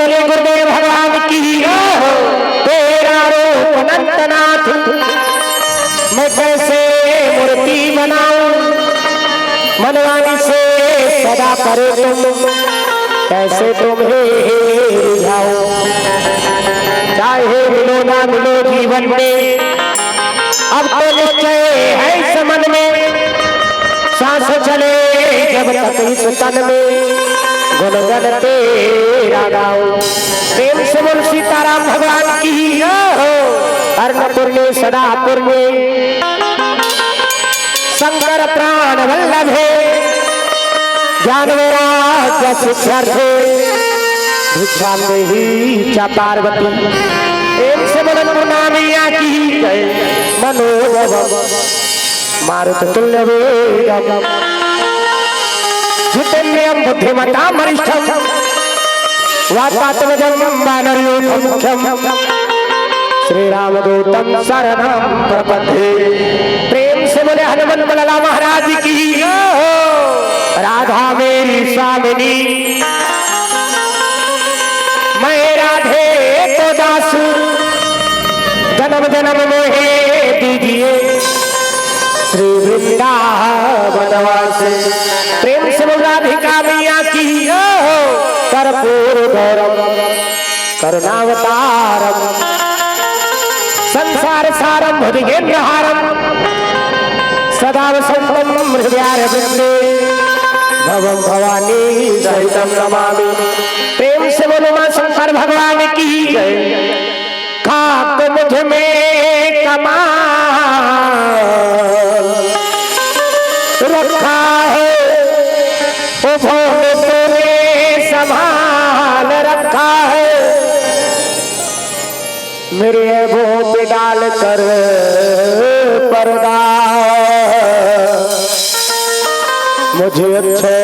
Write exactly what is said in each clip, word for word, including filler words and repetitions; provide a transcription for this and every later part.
बोले गुरुदेव भगवान की। तेरा रूप अनंतनाथ, मैं कैसे मूर्ति बनाऊं? मनवाणी से सदा करो तुम, कैसे तुम्हें रिझाऊं? चाहे मिलो ना मिलो जीवन में, अब तो निश्चय है इस मन में, सांस चले जब तक इस तन में, गुणगन तेरा गाऊं। प्रेम से बोल सीताराम भगवान की। अन्नपूर्णे सदा पूर्णे, शंकर प्राण वल्लभे, ज्ञान वैराग्य सिद्ध्यर्थे, भिक्षां देहि च पार्वती। प्रेम से बोल अन्नपूर्णा मैया की जय। मनोजवम मारुततुल्यवेगम, जितेंद्रियम बुद्धिमताम वरिष्ठम, वातात्मजम वानरयूथमुख्यम, श्री रामदूतम शरणम प्रपद्ये। प्रेम से बोले हनुमंत लाला महाराज की। राधा मेरी स्वामिनी, मैं राधे को दास, जन्म जन्म मोहे दीजिए श्री वृंदावन वासी। प्रेम से बोल राधिका मैया की। कर्पूर गौरम करुणावतारम, संसार सारम भुजगेन्द्रहारम, सदा वसंतम हृदयारविंदे, भवम भवानी सहितम नमामि। प्रेम से बोलो माँ शंकर भगवान की जय। खाक मुझ में कमाल रखा है, उभोग तूने संभाल रखा है। मेरे ऐबों पे डाल कर पर्दा मुझे अच्छों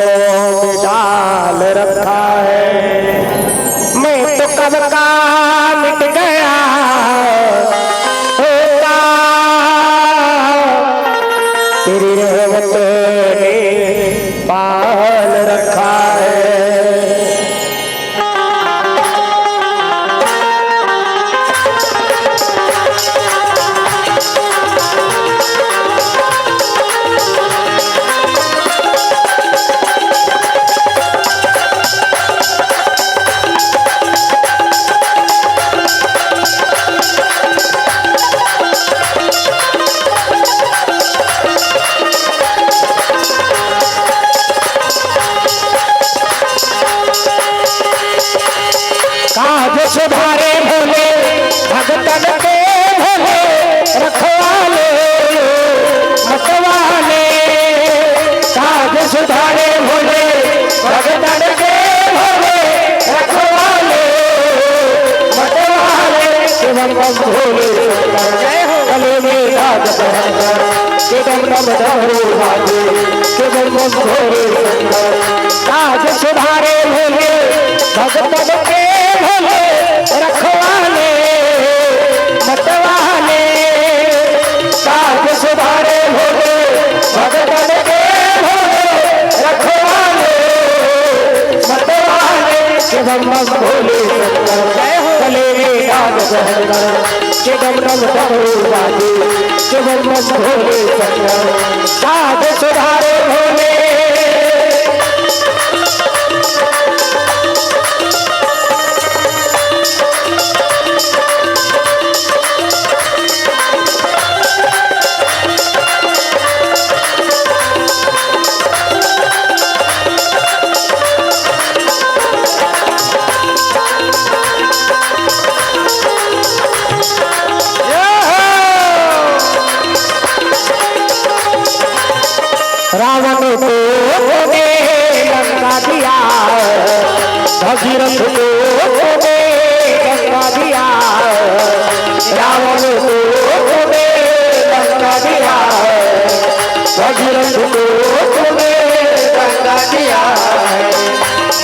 में डाल रखा है। मैं तो कब का मिट गया होता, तेरी रहमत ने पाल रखा है। काज सुधारे भोले भगतन के, भोले रखवाले मतवाले। काज सुधारे भोले भगतन के, भोले रखवाले मतवाले। शिवम बम भोले शंकर, जय हो। गले में राज पहनकर, शिवम बम डमरू बाजे, शिवम बम भोले शंकर। काज सुधारे भोले भगतन के, भोले रखवाले मतवाले। काज सुधारे भोले भगतन के, भोले रखवाले मतवाले। शिवम बम भोले शंकर, जय हो। गले में राज पहनकर, शिवम बम डमरू बाजे, शिवम बम भोले शंकर। काज सुधारे भोले। रावण को तूने लंका दिया, भगीरथ को तूने गंगा दिया। रावण को तूने लंका दिया, भगीरथ को तूने गंगा दिया।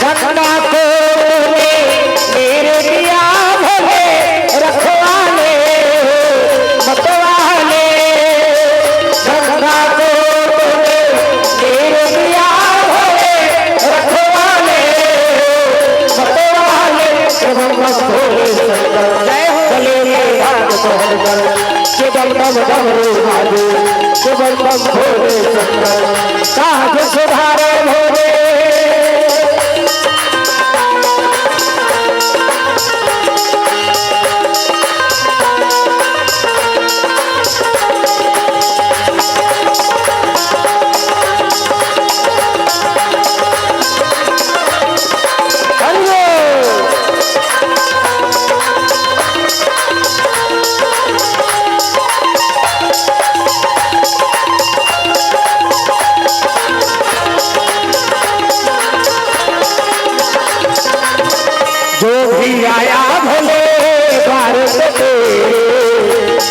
गंगा को तूने नीर दिया, भोले रखवाले मतवाले। गंगा को तूने नीर दिया, भोले रखवाले मतवाले। के डम डम डमरू बाजे, के बम बम भोले शंकर, काज सुधारे भोले। जो भी आया भोले द्वार पे तेरे,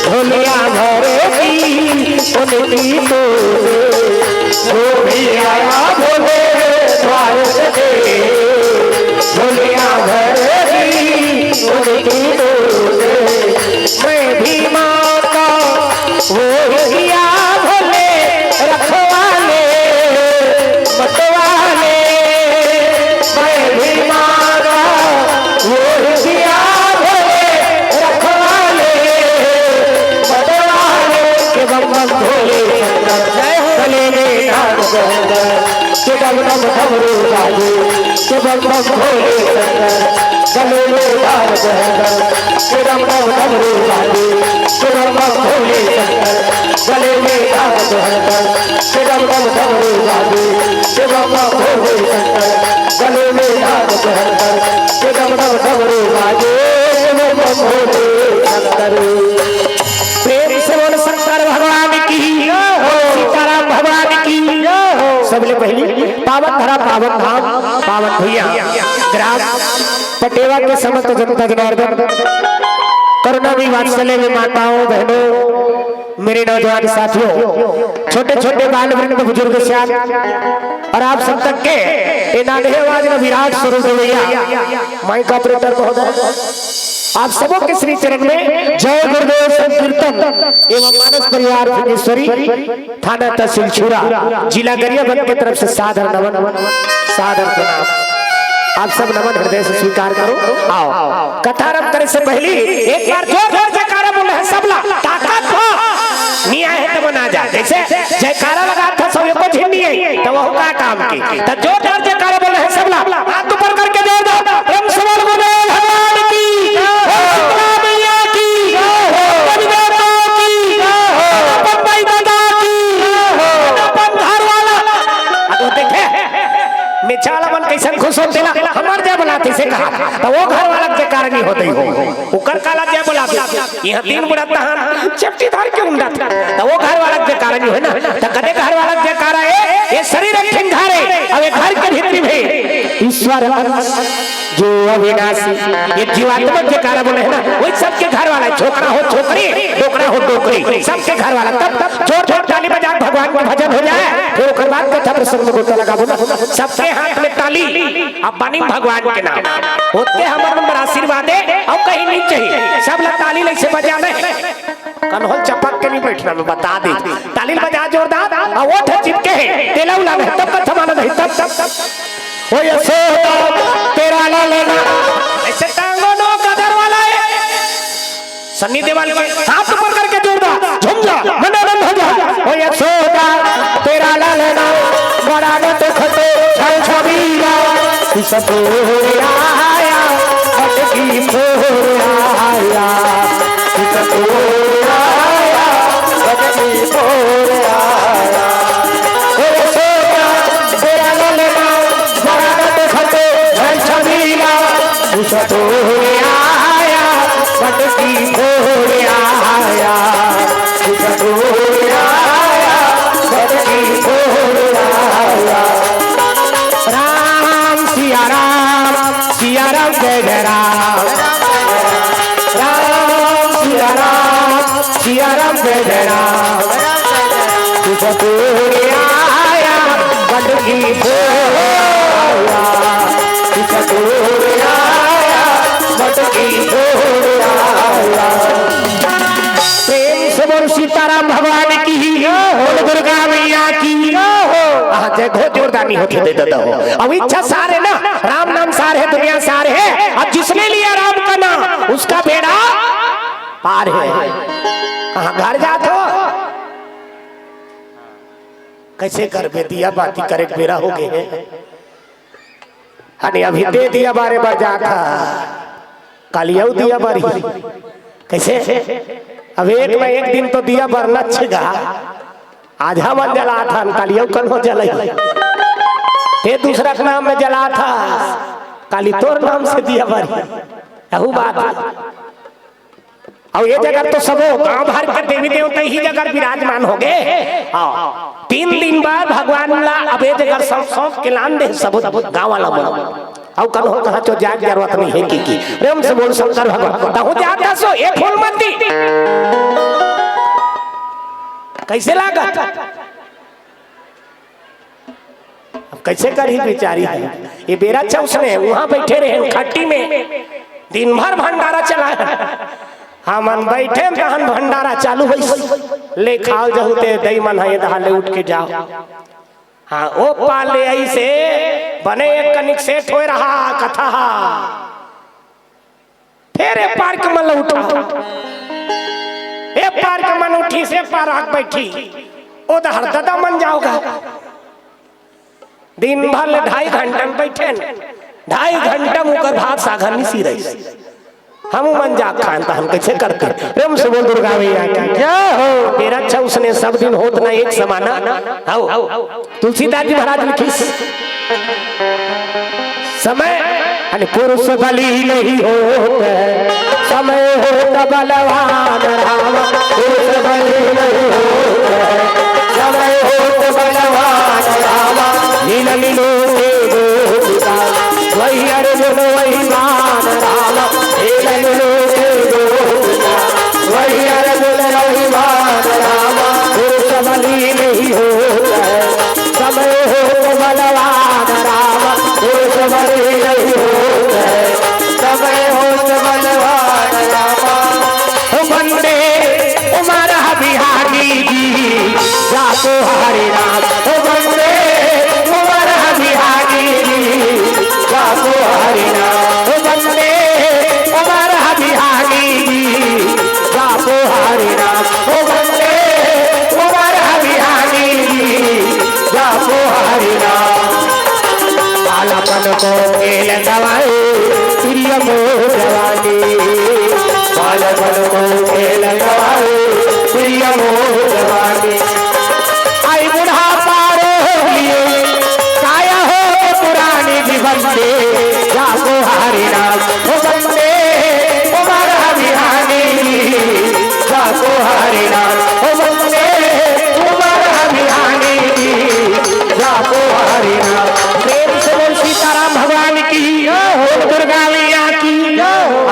झोलियां भरेगी उनकी तो। जो भी आया भोले द्वार पे तेरे, झोलियां भरेगी उनकी तो। मैं भी माँ का वो हिया भोले रखवाले, मतवाले, मैं भी माँ का वो हिया भोले रखवाले, मतवाले, के बम बम भोले शंकर, जय हो। गले में नाग गहंगर, के डम डम डमरू बाजे, के बम बम भोले शंकर, गले में नाग गहंगर, के डम डम डमरू बाजे, के बम बम भोले शंकर, गले में नाग गहंगर, के डम डम डमरू बाजे, के बम बम भोले शंकर, गले में नाग गहंगर, के डम डम डमरू बाजे, के बम बम भोले शंकर। प्रेम से बोल शंकर भगवान की, सीताराम भगवान की। सबले पहली पावन धरा, पावन धाम, पावन भुइयां, ग्राम पटेवा के समस्त जनता जनार्दन, करुणा भी वात्सल्य में माताओं, बहनों, मेरे नौजवान साथियों, छोटे छोटे बाल वृंद, बुजुर्ग सियान और आप सब तक के ए नान्हे आवाज में विराट स्वरूप भैया, माइक ऑपरेटर महोदय, आप सबों के श्री चरण में जय गुरुदेव संकीर्तन एवं मानस परिवार भुवनेश्वरी, थाना तहसील छुरा, जिला गरियाबंद के तरफ से सादर नमन, सादर प्रणाम। आप सब नमन हृदय से स्वीकार करो। आओ, कथा आरंभ करे से पहली एक बार जोरदार जयकारा बोले हैं सबला, ताकत हो। नहीं आए हैं तो बना जा, जैसे जयकारा लगा था सब एको झिन नहीं आई, तो वह का काम की? तो जोरदार जयकारा बोले हैं सबला, हाथ ऊपर करके जोरदार प्रेम से बोल गुरुदेव भगवान की, शीतला मैया की, देवी देवताओं की, अपन भाई दादा की, अपन घर वाला। अब वो देखे, मिचाला मन कैसन खुश होते ना, हमार जय बुलाते से कहा, तो वो घर वाला के कारण ही होते हो, ओकर काला जय बुलाते। यहाँ तीन बुढ़ा तहान चपटी धार के उंडा था। तो वो घर वाला के कारण ही है ना। तो कदे घर वाला के कारण है, ये शरीर एक ठिन घर है, अब ये घर के भीतरी में ईश्वर अंश जो अविनाशी, ये जीवात्मा के कारण बोले है ना, वही सबके घर वाला है। छोकरा हो छोकरी, डोकरा हो डोकरी, सबके घर वाला। तब, तब जोर जोर ताली बजा के भगवान का भजन हो जाए, फिर ओकर बाद कथा प्रसंग में गोता लगाबो ना। सबके हाथ में ताली, अब बानी भगवान के नाम होते हमर मन बर आशीर्वाद है, अब कहीं नहीं चाहिए, सब ला ताली ले से बजा ले। कन्होल चपक के नहीं बैठना, मैं बता दे। ताली बजा जोरदार, आ ओठ चिपके है, तेला उला नहीं, तब कथा मानत है, तब, तब, तब। ओ यशोदा, तेरा लालना। ऐसे टांगों नो कदर वाला है। सन्नी देवल के हाथ ऊपर करके जोरदार, झूम जा, मनानंद हो जा। ओ यशोदा, तेरा लालना, बड़ा न तो खतो, छल छबीला। किस फोर आया, पटकी फोर आया। किस फोर आया, पटकी फोर आया। ओ यशोदा, तेरा लालना, बड़ा न तो खतो, छल छबीला। किस फोर आया, पटकी फोर आया। किस फोर आया, पटकी फोर आया। राम सिया राम, सिया राम जय जय राम। राम सिया राम, सिया राम जय जय राम। किस फोर आया, पटकी फोर आया। किस फोर आया, पटकी फोर आया। प्रेम से बोल सीताराम भगवान की, बोल दुर्गा मैया की। हाँ, जय घोष जोरदार नहीं होते दे देता हो। अब इच्छा सार है ना, राम नाम सार है, दुनिया सार है। अब जिसने लिया राम का नाम, उसका बेड़ा पार हे। कहाँ घर जात हो? कइसे करबे, दिया बाती करे के बेरा हो गे हे। अने अभी ते दिया बारे बर जात हा, काली अउ दिया बारी। कइसे? अब एक न एक दिन तो दिया बरना छेगा। आज हमन जलात हन, काली अउ कन्हो जलही। ते दूसरा के नाम में जलात हस, काली तोर नाम से दिया बारी। यहू बात हे। अउ ये जगह तो सबो गांव भर के देवी देवता ही जगह विराजमान हो गे। हाँ, तीन दिन बाद भगवान ला अब ये जगह सब सौंप के लान दे, सबो गांव वाला मन। अउ कन्हो कहा तो जाग जरूरत नहीं हे कि, कि प्रेम से बोल शंकर भगवान। तहूँ जात हस ओ, ए फूलमती। कइसे लागत? अब कइसे करही बिचारी हे? ये बेरा अच्छा उसने उहाँ बइठे रहे खट्टी में, दिन भर भंडारा चलाय। हमन बइठे तहन भंडारा चालू होइस। ले खाव जहू ते दई मन हे, ये दहा ले उठ के जाव। हाँ, ओ पार ले अइसे बने एक कनिक सेट होय रहा कथा हा। फेर ए पार के मन ल उठा, ए पार के मन उठी से पार आके बइठी, ओ दहर ददा मन जाव गा। दिन भर ले ढाई घंटा में बइठे न, ढाई घंटा में ओकर भात साग ह निसी रहिस। हमू मन जाके खान, त हम कइसे करते? प्रेम से बोल दुर्गा मैया की जय हो। बेरा अच्छा उसने सब दिन होत न एक समाना। हव, तुलसीदास जी महाराज लिखिस, समय अने पुरुष बली नहीं होत, समय होत बलवान राम। पुरुष बली नहीं होत, समय होत बलवान राम। लीन लीनो के दो पिता, वही अर्जुन वही बाण राम। लीन लीनो के दो पिता, वही अर्जुन वही बाण राम। पुरुष बली नहीं होत, समय होत बलवान राम। पुरुष बली नहीं होत, समय होत बलवान राम। ओ वंदे उमर बिहारी जी, जाको हरि नाम। ओ वंदे उमर बिहारी जी, जाको हरि नाम। ओ वंदे उमर बिहारी जी, जाको हरि नाम। ओ वंदे उमर बिहारी जी, जाको हरि नाम। बालपन को खेल गवाए, प्रिय मोर जवानी। बालपन को खेल गवाए, प्रिय मोर जवानी। आई बुढ़ापा रो लिए, काया हो पुरानी जीवन दे, जाको हरि नाम। ओ वंदे उमर बिहारी, जाको हरि नाम। ओ वंदे उमर बिहारी, जाको हरि नाम। प्रेम से बोल सीताराम भगवान की, बोल दुर्गा मैया की।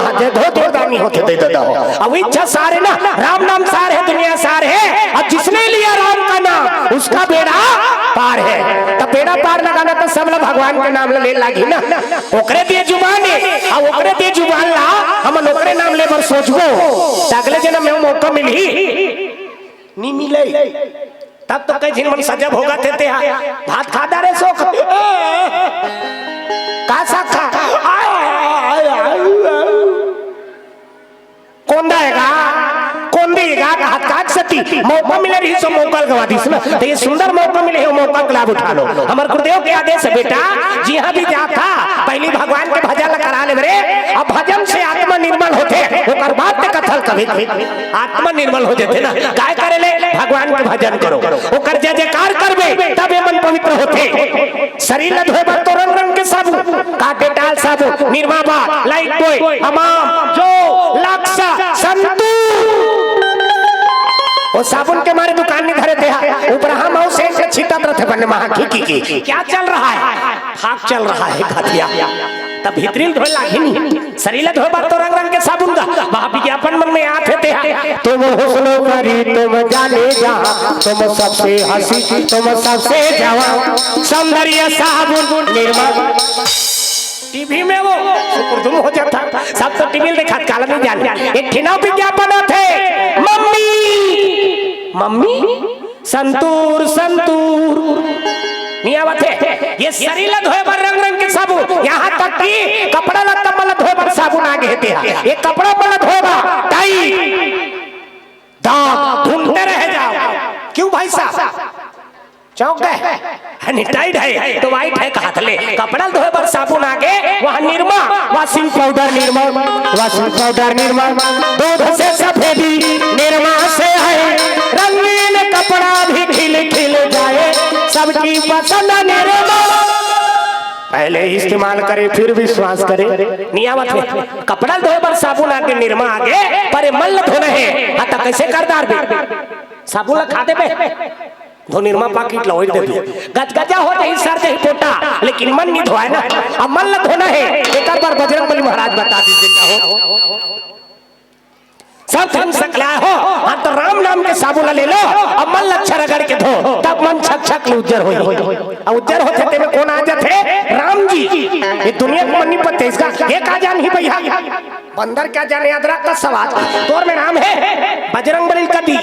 आज धो धो दानी होते दे देता हो। अब इच्छा सार हे ना, राम नाम सार हे, दुनिया सार हे। अब जिसने लिया राम का नाम, उसका बेड़ा पार हे। त बेड़ा पार लगाना त सब ला भगवान के नाम ले लागही ना। ओकरे दिए जुबान हे, अउ ओकरे दिए जुबान ला हमन ओकरे नाम ले बर सोचबो, त अगले जनम में मौका मिलही, नी मिले। तब तो कई झिन मन सजब होगा थे, ते हा भात खा डारे सो। का साग खा? कोंदा हे गा, कोंदी हे गा, हाथ काट सती। मौका मिले रही सो मौका गवा दिस ना। त ये सुंदर मौका मिले हे, मौका का लाभ उठा लो। हमर गुरुदेव के आदेश हे बेटा, जिहाँ भी जाथा, पहली भगवान के भजन ला करा ले रे। अब भजन से आत्मा निर्मल होथे, ओकर बाद ते कथा कबे आत्मा निर्मल हो जाथे ना। काय करे ले? भगवान के भजन करो, ओकर जय जयकार करबे, तब ये मन पवित्र होथे। शरीर ला धोए बर तो रंग रंग के साबुन, का डेटॉल साबुन, निरमा बार, लाइफबॉय, हमाम, जो, लक्स, संतूर। ओ साबुन के मारे दुकान नी धरे ते हा, ऊपर हम अउ सेंट छिटत रथे बने महा की, की, की। क्या चल रहा है? फाक चल रहा है घटिया। तब भीतरी ल धोए लागही नी। शरीर ल धोए बर तो रंग रंग के साबुन गा। वहाँ विज्ञापन मन में आथे ते हा। तुम हुस्न परी तुम जाने जहाँ, तुम सबसे हसी तुम सबसे जवान। सौंदर्य साबुन निरमा। टीवी में वो सुकुरदुम हो जाता। सब तो टीवी में देखा, काला नहीं जाने। एक ठिना विज्ञापन आथे, मम्मी, मम्मी, संतूर, संतूर। नहीं आवत हे। ये शरीर ला धोए बर रंग रंग के साबुन, यहाँ तक कि कपड़ा लत्ता मन ला धोए बर साबुन आ गे हे ते हा। ये कपड़ा मन ला धोए बर टाई, दाग ढूंढते रह जाओ। क्यों भाई साहब, चौंक गए? यानी टाइट है तो वाइट है कहा था। ले, कपड़ा धोए बर साबुन आगे, वहाँ Nirma, washing powder Nirma, washing powder Nirma, दूध से सफेदी निरमा से है, रंगीन कपड़ा भी खिल खिल जाए, सबकी पसंद निरमा। पहले इस्तेमाल करे, फिर विश्वास करे। नियावत है, कपड़ा धोए बर साबुन आगे, निरमा आगे, पर ये मल्ल धोना है। हाँ, तो कैसे करदार बे? साबुन ला खा देबे, धो निरमा पाकिट ला ओढ़ देबे। गजगजा हो जाही, सर जाही पोटा, लेकिन मन नहीं धोए ना। अब मल्ल धोना है, एकर बर बजरंग बली महाराज बता दीजिए, क्या हो? सब धन सकलाय हो, हाँ, तो राम नाम के साबुन ला ले लो, अब मन ला अच्छा रगड़ के धो, तब मन छक छक ले उज्जर होही। अब उज्जर होथे तेमे कोन आ जाथे? राम जी। ये दुनिया के मन्नी पत्ते इसका ये का जान ही भैया। बंदर क्या जाने अदरक का स्वाद, तोर में राम है। बजरंग बली कदी,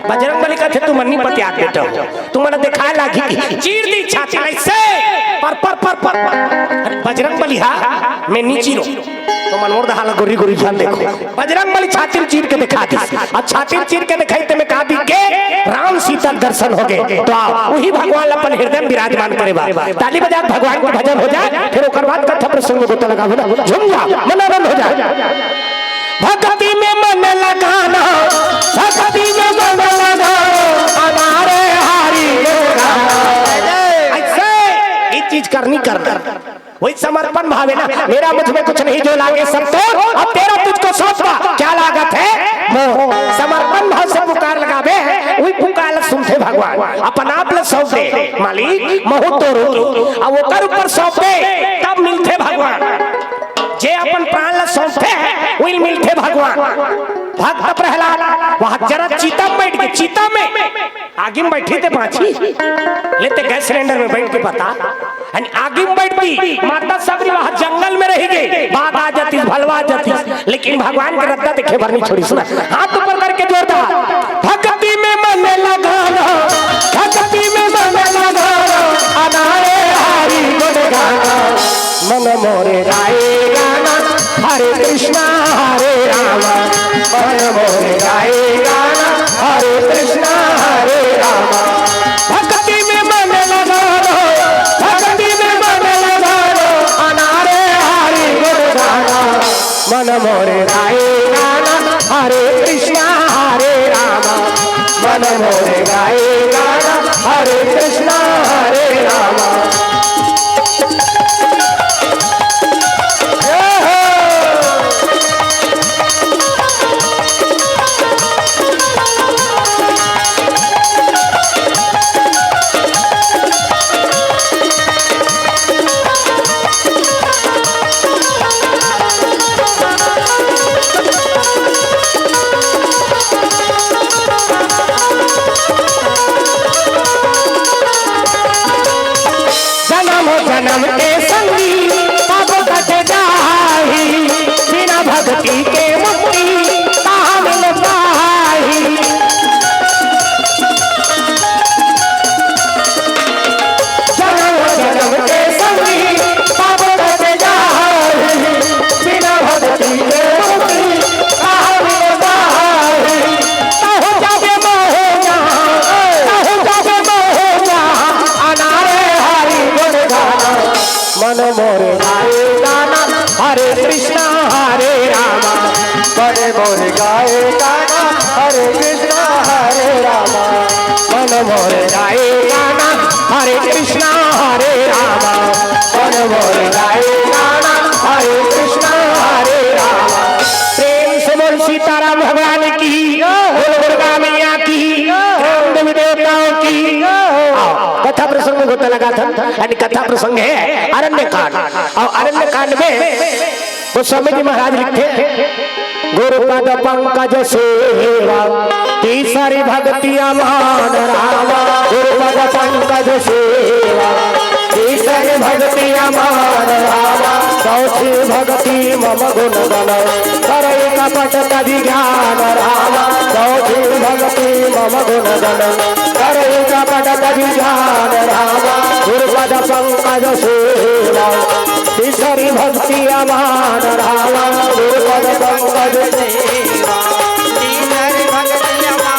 बजरंग बली कथे, "तू मन्नी पत्यात बेटा हो, तू मना दिखाए लागी।" चीर दी छाती ऐसे, पर, पर, पर, पर, पर। बजरंग बली हा, मैं नी चीरो। तो मनोर दहा ला गोरी गोरी ध्यान देखो। बजरंग बली छाती चीर के दिखा दी। अब छाती चीर के दिखाई ते में का दिखे? राम सीता के दर्शन हो गए। तो आओ, वही भगवान अपन हृदय में विराजमान करे बा। ताली बजा के भगवान के भजन हो जाए, फिर ओकर बाद कथा प्रसंग को तो लगाओ ना, झूम जा, मन आनंद हो जाए। भक्ति में मन लगाना, भक्ति में मन लगाना, हमारे हरि को गाना। ऐसे ये चीज करनी, करना। वही समर्पण भाव है ना, मेरा मुझ में कुछ नहीं जो लागे सब तो, अब तेरा तुझको सौंपा, क्या लागत है मोर। समर्पण भाव से पुकार लगावे, वही पुकार ला सुनथे भगवान, अपन आप ला सौंप दे, मालिक महू तोर होगे, अब ओकर ऊपर सौंप दे, तब मिलथे भगवान। जे अपन प्राण ला सौंपथे, वही मिलथे भगवान। भक्त प्रहलाद वहां जरा चिता में बैठ के, चिता में आगी में बैठी ते बांची, लेते गैस सिलेंडर में बैठ के बता, यानी आगी में बैठ गई, माता सबरी वहां जंगल में रही गई, बाघ आ जाती, भलवा आ जाती, लेकिन भगवान के रद्दा देखे बर नहीं छोड़ी। सुना, हाथ ऊपर करके जोरदार, भक्ति में मन लगाना, भक्ति में मन लगाना, अनारे हरि गुण गाना। मन मोरे गाए गाना, हरे कृष्णा हरे रामा। मन मोरे गाए गाना, हरे कृष्णा हरे रामा। भक्ति में मन लगा लो, भक्ति में मन लगा लो, अनारे हरि गुण गाना। मन मोरे गाए गाना, हरे कृष्णा हरे रामा। मन मोरे गाए गाना, हरे कृष्णा हरे रामा। जन्म जन्म के संगी कब कट जाही, बिना भक्ति के मुक्ति कहाँ मिल पाही। जन्म जन्म के संगी कब कट जाही, बिना भक्ति के मुक्ति कहाँ मिल पाही। कहूँ जाबे महूँ जहाँ, कहूँ जाबे महूँ जहाँ, अनारे हरि गुण गाना। मन मोर गाए गाना, हरे कृष्णा हरे रामा। मन मोर गाए गाना, हरे कृष्णा हरे रामा। मन मोर गाए गाना, हरे कृष्णा हरे रामा। मन मोर गाए गाना, हरे कृष्णा हरे रामा। प्रेम से बोल सीताराम भगवान की, बोल दुर्गा मैया की, रामदेव देवताओं की। आओ, कथा प्रसंग को तो लगा था, यानी कथा प्रसंग है अरण्य कांड। और अरण्य कांड में गोस्वामी जी महाराज लिखथे, गुरुपद पंकज सेवा, तीसरी भक्ति अमान रामा। गुरुपद पंकज सेवा, तीसरी भक्ति अमान रामा। चौथी भक्ति मम गुण गण, करे कपट कवि ज्ञान रामा। चौथी भक्ति मम गुण गण, करे कपट कवि ज्ञान रामा। गुरुपद पंकज सेवा, तीसरी भक्ति अमान रामा। गुरुपद पंकज सेवा, तीसरी भक्ति अमान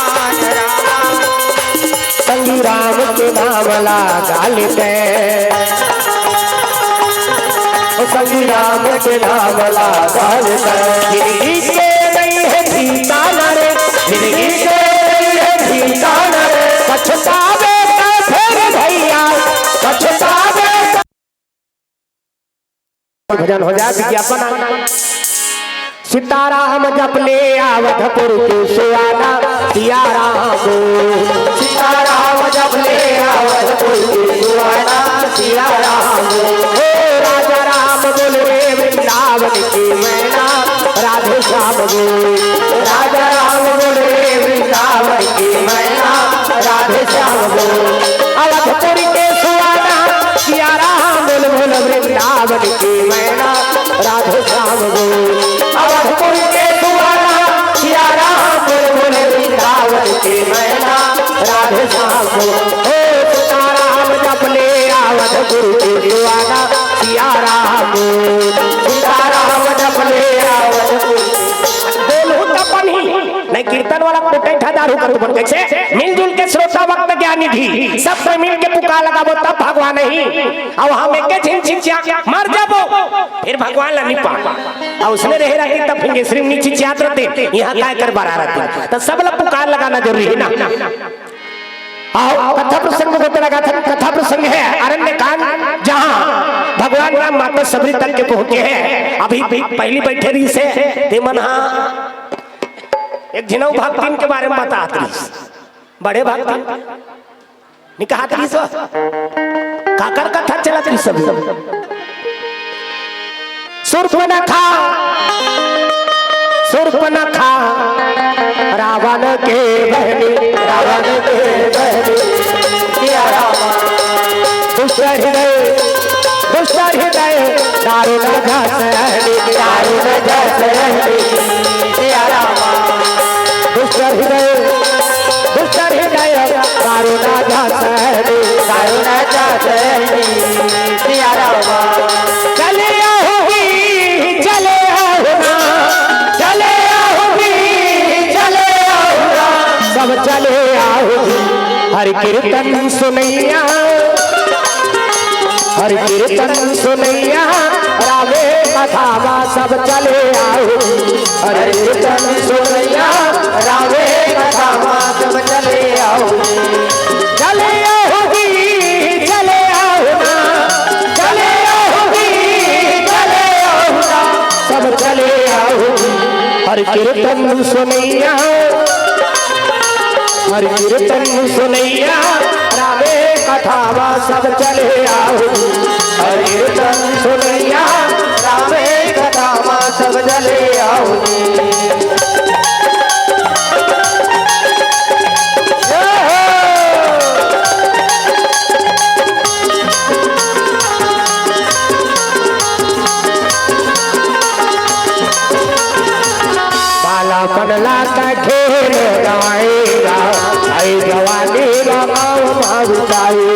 नाम ला गालिते, ओ संगी राम के नाम ला गालिते। जिंदगी के नहीं है ठिकाना रे, जिंदगी के नहीं है ठिकाना रे। पछतावे का फिर भैया, पछतावे का भजन हो जाए, विज्ञापन। सीताराम जप ले अवधपुर के सुहाना, सिया राम बोल। सीताराम जप ले अवधपुर के सुहाना, सिया राम बोल। हे राजा राम बोल रे वृंदावन की मैना, राधे श्याम बोल। राजा राम बोल रे वृंदावन की मैना, राधे श्याम बोल। अवधपुर के सुहाना, सिया राम बोल, बोल वृंदावन की मैना, राधे श्याम बोल। अवधपुर के सुहाना, सिया राम बोल, बोल वृंदावन की मैना, राधे श्याम बोल। ओ सीताराम जप ले अवधपुर के सुहाना, सिया राम बोल। सीताराम जप ले अवधपुर। बोलहु त बनही, नहीं कीर्तन वाला कुटै ठा दारू कर तुमन। कैसे? मिलजुल के श्रोता भक्त ज्ञान निधि, सब कोई मिल के पुकार लगाबो तब भगवान ही। अब हम एके झिन छिचिया मर जाबो, फिर भगवान ला नी पा। अब उसने रहे रहते तब फिंगे श्री नी छिचियात रहते, यहाँ काय कर बरा रहते। तो सब ला पुकार लगाना जरूरी है ना। आओ, कथा प्रसंग को लगा था, कथा प्रसंग है अरण्य कांड, जहाँ भगवान राम माता शबरी तक के पहुंचे हैं। अभी भी पहली बैठे रही से, ते मन हाँ एक झिनऊ भक्तिन के बारे में बतात रहिस। बड़े भक्तिन निकहात रहिस। काकर कथा चलत रहिस सब? सुर्पनखा, सुर्पनखा, रावण के बहनी, रावण के बहनी, सिया रामा। दुष्ट हृदय, दुष्ट हृदय, दारुण जस रहनी, दारुण जस रहनी, सिया रामा। दुष्ट हृदय, दुष्ट हृदय, दारुण जस रहनी, दारुण जस रहनी, सिया रामा। चले आहो ही, चले आहो ना, चले आहो ही, चले आहो ना, सब चले आहो ही। हरि कीर्तन सुनैया, हरि कीर्तन सुनैया, रामे कथा मा सब चले आहो। हरि कीर्तन सुनैया, रामे कथा मा सब चले आहो। चले आहो ही, चले आहो ना, चले आहो ही, चले आहो ना, सब चले आहो। हरि कीर्तन सुनैया, हरि कीर्तन सुनैया, रामे कथा मा सब चले आहो। हरि कीर्तन सुनैया, रामे कथा मा सब चले आहो। जय हो। बालापन लाता खेल गवाएगा, आई जवानी लगाओ भावुकाई।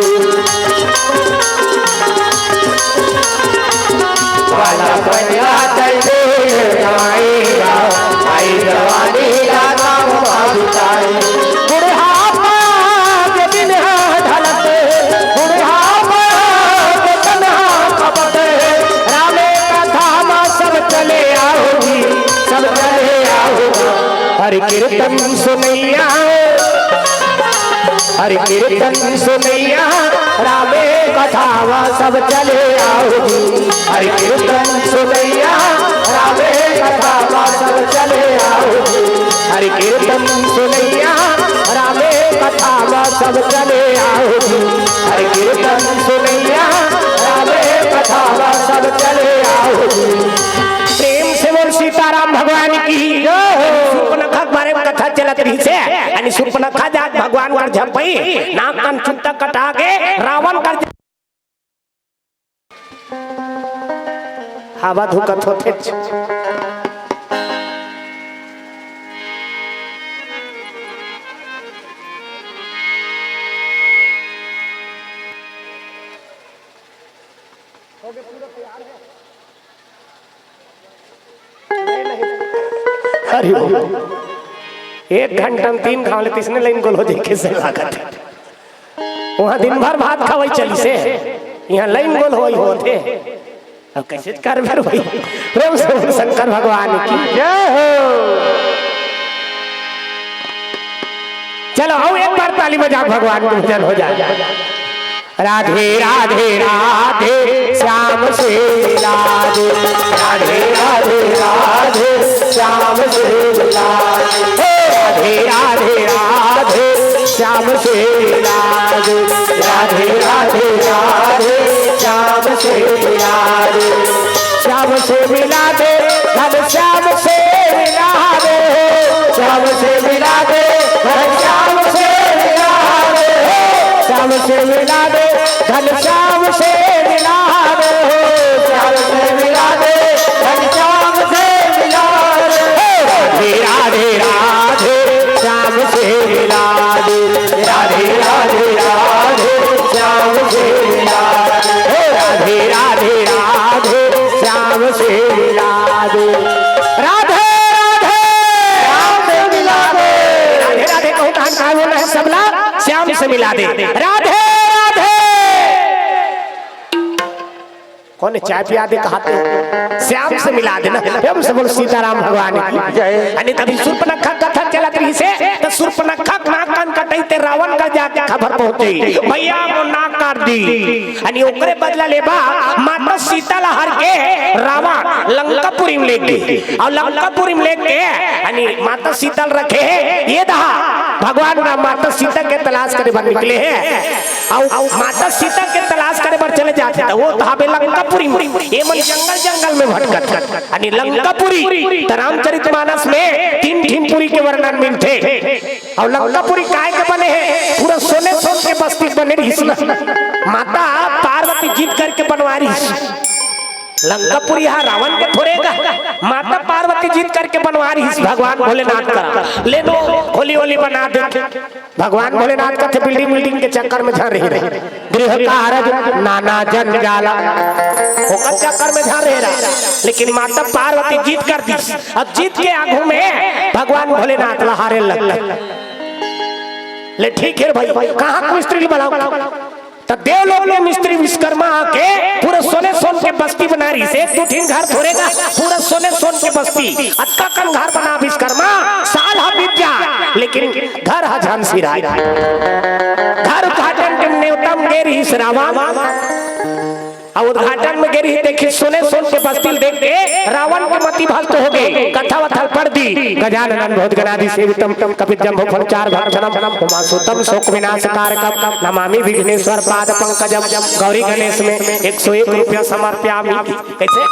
बालापन लाता खेल गवाएगा, आई जवानी लगाओ भावुकाई। बुढ़ापा के दिन ढलत, बुढ़ापा के दिन कपत, रामे कथा मा सब चले आहो जी, सब चले आहो। हरि कीर्तन सुनैया, हरि कीर्तन सुनैया, रामे कथा मा सब चले आहो जी। हरि कीर्तन सुनैया, रामे कथा मा सब चले आहो जी। हरि कीर्तन सुनैया, रामे कथा मा सब चले आहो जी। हरि कीर्तन सुनैया, रामे कथा मा सब चले आहो जी। प्रेम से बोल सीताराम भगवान की। सुर्पनखा के बारे में कथा चलत रहिसे, यानी सुर्पनखा जात भगवान कर झपई, नाक कान चुत्ता कटा के रावण कर हवा धुकत होथे। अरे बाप। एक घंटा में तीन घाव ले तीसने लाइन गोल हो जाए, कैसे लागत है? वहाँ दिन भर भात खवई चलिसे, यहाँ लाइन गोल होई होत हे। अब कैसे करबे रे भाई? प्रेम से बोल शंकर भगवान की। जय हो। चलो, आओ एक बार ताली बजा, भगवान के भजन हो जाए। राधे राधे राधे श्याम से मिला दे। राधे राधे राधे श्याम से मिला दे। हे राधे राधे राधे श्याम से मिला दे। राधे राधे राधे श्याम से मिला दे। श्याम से मिला दे, घनश्याम से मिला दे। श्याम से मिला दे, घनश्याम से मिला दे। श्याम से मिला दे, घनश्याम से मिला दे। श्याम से मिला दे, घनश्याम से मिला दे। राधे राधे राधे श्याम से मिला दे। राधे राधे राधे श्याम से मिला दे। राधे राधे राधे श्याम से मिला दे। राधे राधे श्याम से मिला दे। राधे राधे कहूँ तहान का बोला है सबला, श्याम से मिला दे। राधे राधे। कोन चाय पिया दे कहत हे? श्याम से मिला देना। प्रेम से बोल सीताराम भगवान की। जय। अने तभी सूर्पनखा कथा चलत रहिसे, त सूर्पनखा के नाक कान कटई ते रावण का जाके खबर पहुंचे, भैया वो नाक काट दी। अने ओकरे बदला लेबा माता सीता ला हर के रावण लंकापुरी में लेके, अउ लंकापुरी में लेके अने माता सीता ला रखे हे। ये दहा भगवान राम माता सीता के तलाश करे बर निकले हे। अउ माता सीता के तलाश करे बर चले जाथे, त वो त हवे लंकापुरी में। ये मन जंगल जंगल में भटकत हे। अने लंकापुरी त रामचरित मानस में तीन ठिन पुरी के वर्णन मिलथे। अउ लंकापुरी काय के बने हे? पूरा सोने सोन के बस्ती बने रहिस ना। माता पार्वती जिद करके बनवा रहिस। लंकापुरी हा रावण के थोरे का, माता पार्वती जिद करके बनवा रहिस भगवान भोलेनाथ करा। ले नो, होली होली बना दे। भगवान भोलेनाथ कथे building building के चक्कर में झन रहे रहे, गृह कारज नाना जंजाला, ओकर चक्कर में झन रहे रहे। लेकिन माता पार्वती जिद कर दिस। अब जिद के आगू में भगवान भोलेनाथ ला हारे लग। ले ठीक हे भाई, कहाँ को स्त्री बुलाओ? त देवलोक में मिस्त्री विश्वकर्मा आके पूरा सोने सोन के बस्ती बना रहिसे। एक दू ठिन घर थोरे का, पूरा सोने सोन के बस्ती। अतका कन घर बना विश्वकर्मा, साल हा बीत जा, लेकिन घर हा झन सिराय। घर उद्घाटन के नेवता में गे रहिस रावण। अउ उद्घाटन में गे रहिस, देखिस सोने सोन के बस्ती ल देख के रावण के मति भ्रष्ट हो गे। कथा वथा ल पढ़ दी। गजाननम भूतगणादि सेवितम कपित जम्बो फल चार भक्षणम उमासुतम शोक विनाश कारकम नमामि विघ्नेश्वर पाद पंकजम। गौरी गणेश में एक सौ एक रुपया समर्प्यामि। कैसे?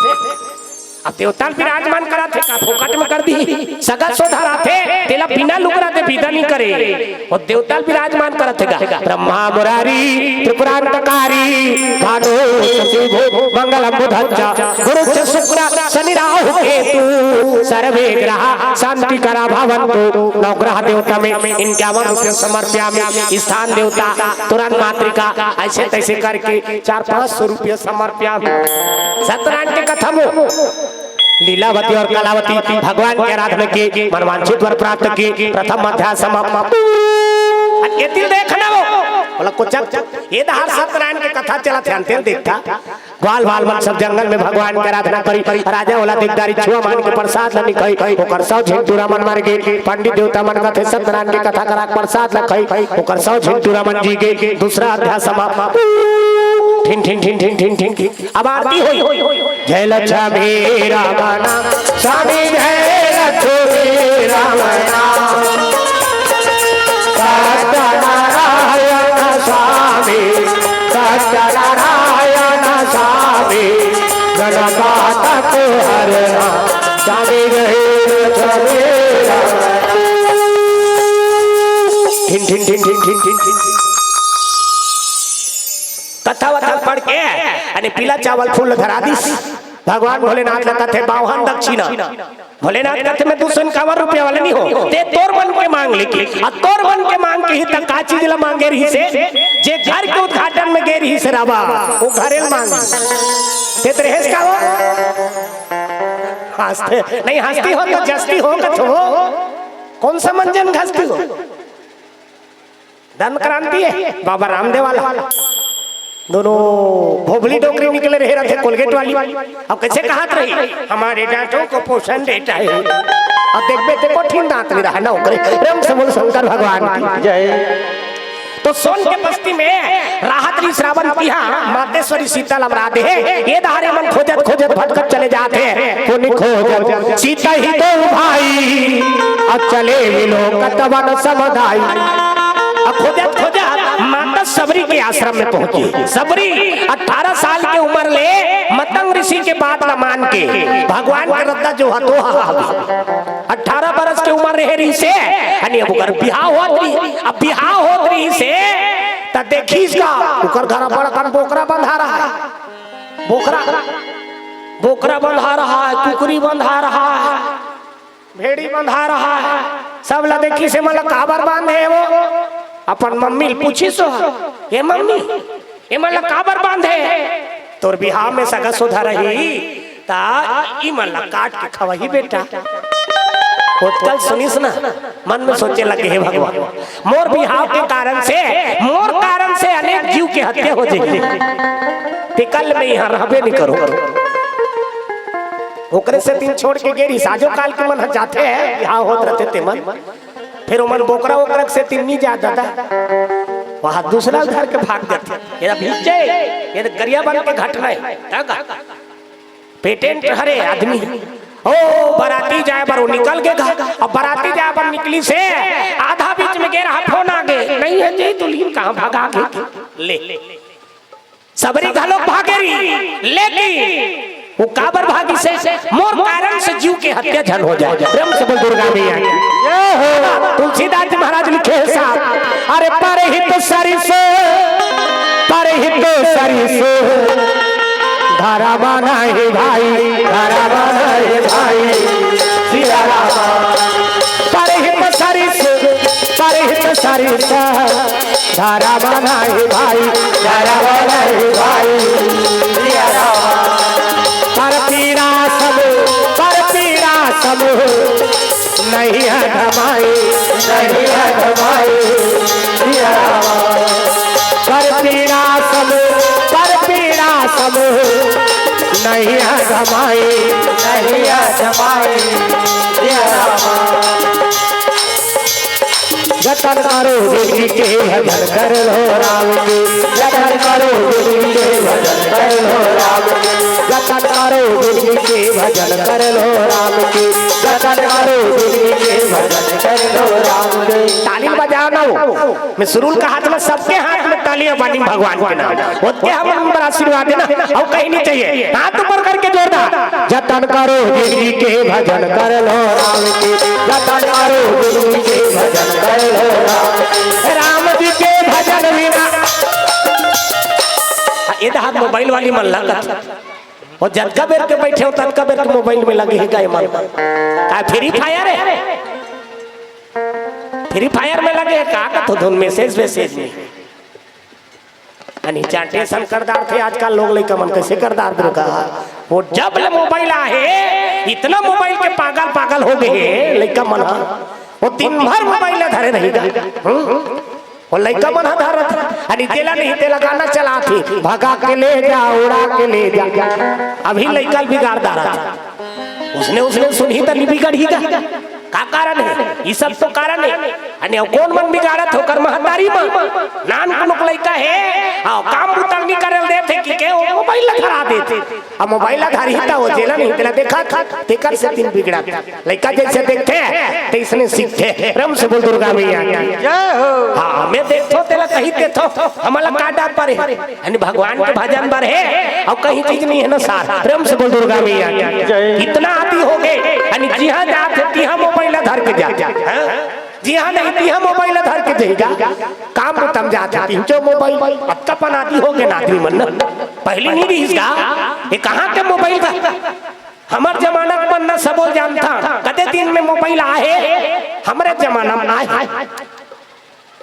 अब देवता ल विराजमान कराथे का फोकट में कर दी? सगा सोधा राथे, तेला बिना लुगरा दे विदा नहीं करे। वो देवता ल विराजमान करत हे गा। ब्रह्मा मुरारी त्रिपुरांतकारी भानु शशि भू मंगलम बुधच्च गुरुच्च शुक्र शनि राहु केतु सर्वे ग्रह शांति करा भवंतु। नवग्रह देवता में इक्यावन रुपया समर्प्यामि। स्थान देवता तुरंत मातृका, ऐसे तैसे करके चार पाँच सौ रुपया समर्प्यामि। सत्यनारायण के कथा में लीलावती और कलावती भगवान के आराधना किए, मनवांछित वर प्राप्त किए। प्रथम अध्याय समाप्त। ये तिल देखना वो बोला कुछ, ये दहार सत्यनारायण के कथा चला ध्यान तेल देखता। ग्वाल बाल मन सब जंगल में भगवान के आराधना करी। राजा ओला दिगदारी छुआ मान के प्रसाद ल नि खई। ओकर सौ झिन टूरा मन मर गे। पंडित देवता मन कथे सत्यनारायण के कथा करा के प्रसाद ल खई। ओकर सौ झिन टूरा मन जी गे। दूसरा अध्याय समाप्त। ठिन ठिन ठिन ठिन ठिन ठिन ठिन। अब आरती होई। जय लक्ष्मी रमण स्वामी, जय लक्ष्मी रमण। सत्यनारायण स्वामी, सत्यनारायण स्वामी, गणपातक हरना स्वामी, जय लक्ष्मी रमण। ठिन ठिन ठिन ठिन ठिन ठिन ठिन। कथा वथा पढ़ के अने पीला चावल फूल धरा दिस। भगवान भोलेनाथ ला कथे बावन दक्षिणा। भोलेनाथ कथे मैं दू सौ इक्यावन रुपया वाला नहीं हो, ते तोर मन के मांग लेके। आ तोर मन के मांग के ही त का चीज ला मांगे रहिसे? जे घर के उद्घाटन में गे रहिसे रावा, वो घरे ल मांग। ते त रहेस का हो? हंसते नहीं, हंसती हो तो जस्ती हो कथो। कौन सा मंजन घसती हो? दंत क्रांति हे बाबा रामदेव वाला। दोनों भोभली डोकरी निकले रहे रहते कोलगेट वाली। अब कैसे कहत रही, "हमारे दांतों को पोषण देता है।" अब देखबे ते कोठिन दांत नहीं रहा ना ओकरे। प्रेम से बोल शंकर भगवान की। जय। तो सोन के बस्ती में राहत रही श्रावण पिहा, मातेश्वरी शीतल अमराधे। ये दहारे मन खोजत खोजत भटकत चले जाते हैं। पुनि खोजत सीता ही तो भाई, अब चले विलोकत वन समुदाय। अब खोजत खोजत माता सबरी के आश्रम में पहुंची। सबरी अठारह साल के उम्र ले मतंग ऋषि के बात न मान के भगवान के रद्दा जो हतो हा। अठारह बरस के उम्र रहे रही से, अने अब ओकर बिहाव होत रही। अब बिहाव होत रही से, त देखिस का, ओकर घर बड़ कन बोकरा बंधा रहा है। बोकरा, बोकरा बंधा रहा है, कुकरी बंधा रहा है, भेड़ी बंधा रहा है। सब ला देखिस, "एमन ला काबर बांधे हे वो?" अपन मम्मी ल पूछिस हो, "ए मम्मी, एमन ला काबर बांधे हे?" "तोर बिहाव में सगा सुधा रही, त इमन ला काट के खवाही बेटा।" ओतका ल सुनिस ना, मन में सोचे लगे, "हे भगवान, मोर बिहाव के कारण से, मोर कारण से अनेक जीव के हत्या हो जाही। तेकर ले मैं इहां रहबे नहीं करूं।" ओकरे सेती छोड़ के गे रहिस। आजो काल के मन ह जाथे, बिहाव होत रथे तेमन। फिर ओमन बोकरा ओकरा के सेती नहीं जा दादा, वहां दूसरा घर के भाग जाथे। ये भीजे, ये गरियाबंद के घटना हे। का, का? पेटेंट हरे आदमी। ओ, बराती जाए बर वो निकल गे गा। अब बराती जाए बर निकलिस हे, आधा बीच में गे रहा, फोन आ गे, "नहीं हे जी, दुल्हिन कहां भगा गे?" ले, सबरी घलोक भागे रही, लेकिन वो काबर भागिस हे? "मोर कारण से जीव के हत्या झन हो जाए।" प्रेम से बोल दुर्गा मैया की। जय हो। तुलसीदास जी महाराज लिखे हे साहब, "अरे परहित सरिस, परहित सरिस, धरम नहीं भाई, धरम नहीं भाई, सिया राम।" परहित सरिस, परहित सरिस, धरम नहीं भाई, धरम नहीं भाई, सिया राम। पर पीरा समूह, पर पीरा समूह, नहीं है धमाई, नहीं है धमाई, सिया राम। पर पीरा समूह, पर पीरा समूह, नहीं है धमाई, नहीं है धमाई, सिया राम। जतन करो जिंदगी के भजन कर लो राम के, जतन करो जिंदगी के भजन कर लो राम के, जतन करो जिंदगी के भजन कर लो राम के, जतन करो जिंदगी के भजन कर लो राम के। ताली बजाओ ना, वो मैं सुरुल का हाथ में, सबके हाथ में तालियां बानी भगवान के नाम। ओतके हमन बर आशीर्वाद देना, अउ कहीं नहीं चाहिए। हाथ ऊपर करके जोरदार। जतन करो जिंदगी के भजन कर लो राम के, जतन करो जिंदगी के भजन कर लो राम। राम जी के भजन बिना। ये तो हाथ मोबाइल वाली मन लगत। वो जतका बेर के बैठे हो, ततका बेर के मोबाइल में लगे हे का ये मन? का फ्री फायर हे? फ्री फायर में लगे हे का? कथो धुन मैसेज वैसेज में। अनी चाटे सन कर डारथे आजकल लोग, लइका मन कैसे कर डार दुर्गा। वो जब ले मोबाइल आहे, इतना मोबाइल के पागल पागल हो गए हे लइका मन ह। वो दिन भर मोबाइल ला धरे रही गा। हम्म। वो लइका मन ह धरत, अनी तेला नहीं, तेला गाना चलाथे, "भगा के ले जा, उड़ा के ले जा।" अभी लइका ल बिगाड़ डारत। उसने, उसने सुनही त नहीं बिगड़ही गा। का कारण हे? ये सब तो कारण हे। अने कोन मन बिगाड़त हे? ओकर महतारी मन। नानकुन लइका हे, हाँ, काम बुता नहीं करे ल देथे कि के, वो मोबाइल ला धरा देथे। अब मोबाइल ला धरही त वो जेला नहीं तेला देखत, तेकर सेती बिगड़त। लइका जैसे देखथे, तैसने सीखथे। प्रेम से बोल दुर्गा मैया की। जय हो। हाँ, मैं देखथों, तेला कही देथों, हमला का डार परे हे? यानी भगवान के भजन बर हे, अउ कहीं चीज नहीं हे ना सार। प्रेम से बोल दुर्गा मैया की। जय। इतना आदि हो गए, यानी जिहाँ जाथे, तिहाँ मोबाइल धर के जाथे। हाँ? जिहाँ नहीं, तिहाँ मोबाइल धर के जाही गा। काम में तम जाथे, तिहाँ जो मोबाइल, अब तो अपन आदि हो गए ना आदमी मन ना। पहली नहीं रहिस गा, ये कहाँ के मोबाइल का? हमर जमाना के मन ना सबो जानथा, कते दिन में मोबाइल आहे, हमरे जमाना में आहे।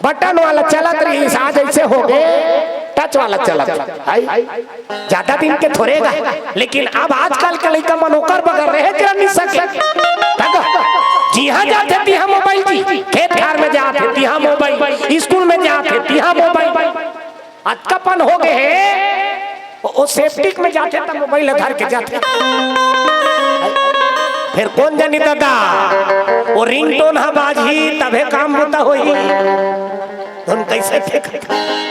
बटन वाला चलत रहिस, आज ऐसे हो गए, टच वाला चलत हे। ज्यादा दिन के थोरे गा, लेकिन अब आजकल के लइका मन ओकर बगैर रहे के नहीं सके। देखो, जिहाँ जाथे तिहाँ मोबाइल जी, खेत खार में जाथे तिहाँ मोबाइल, स्कूल में जात हे, तिहा मोबाइल। अतकापन हो गे हे, वो, वो सेप्टिक में जाथे त मोबाइल धर के जाथे। फिर कोन जनी दादा, वो रिंगटोन ह बाजही तभे काम बुता होही। तुम कैसे देख,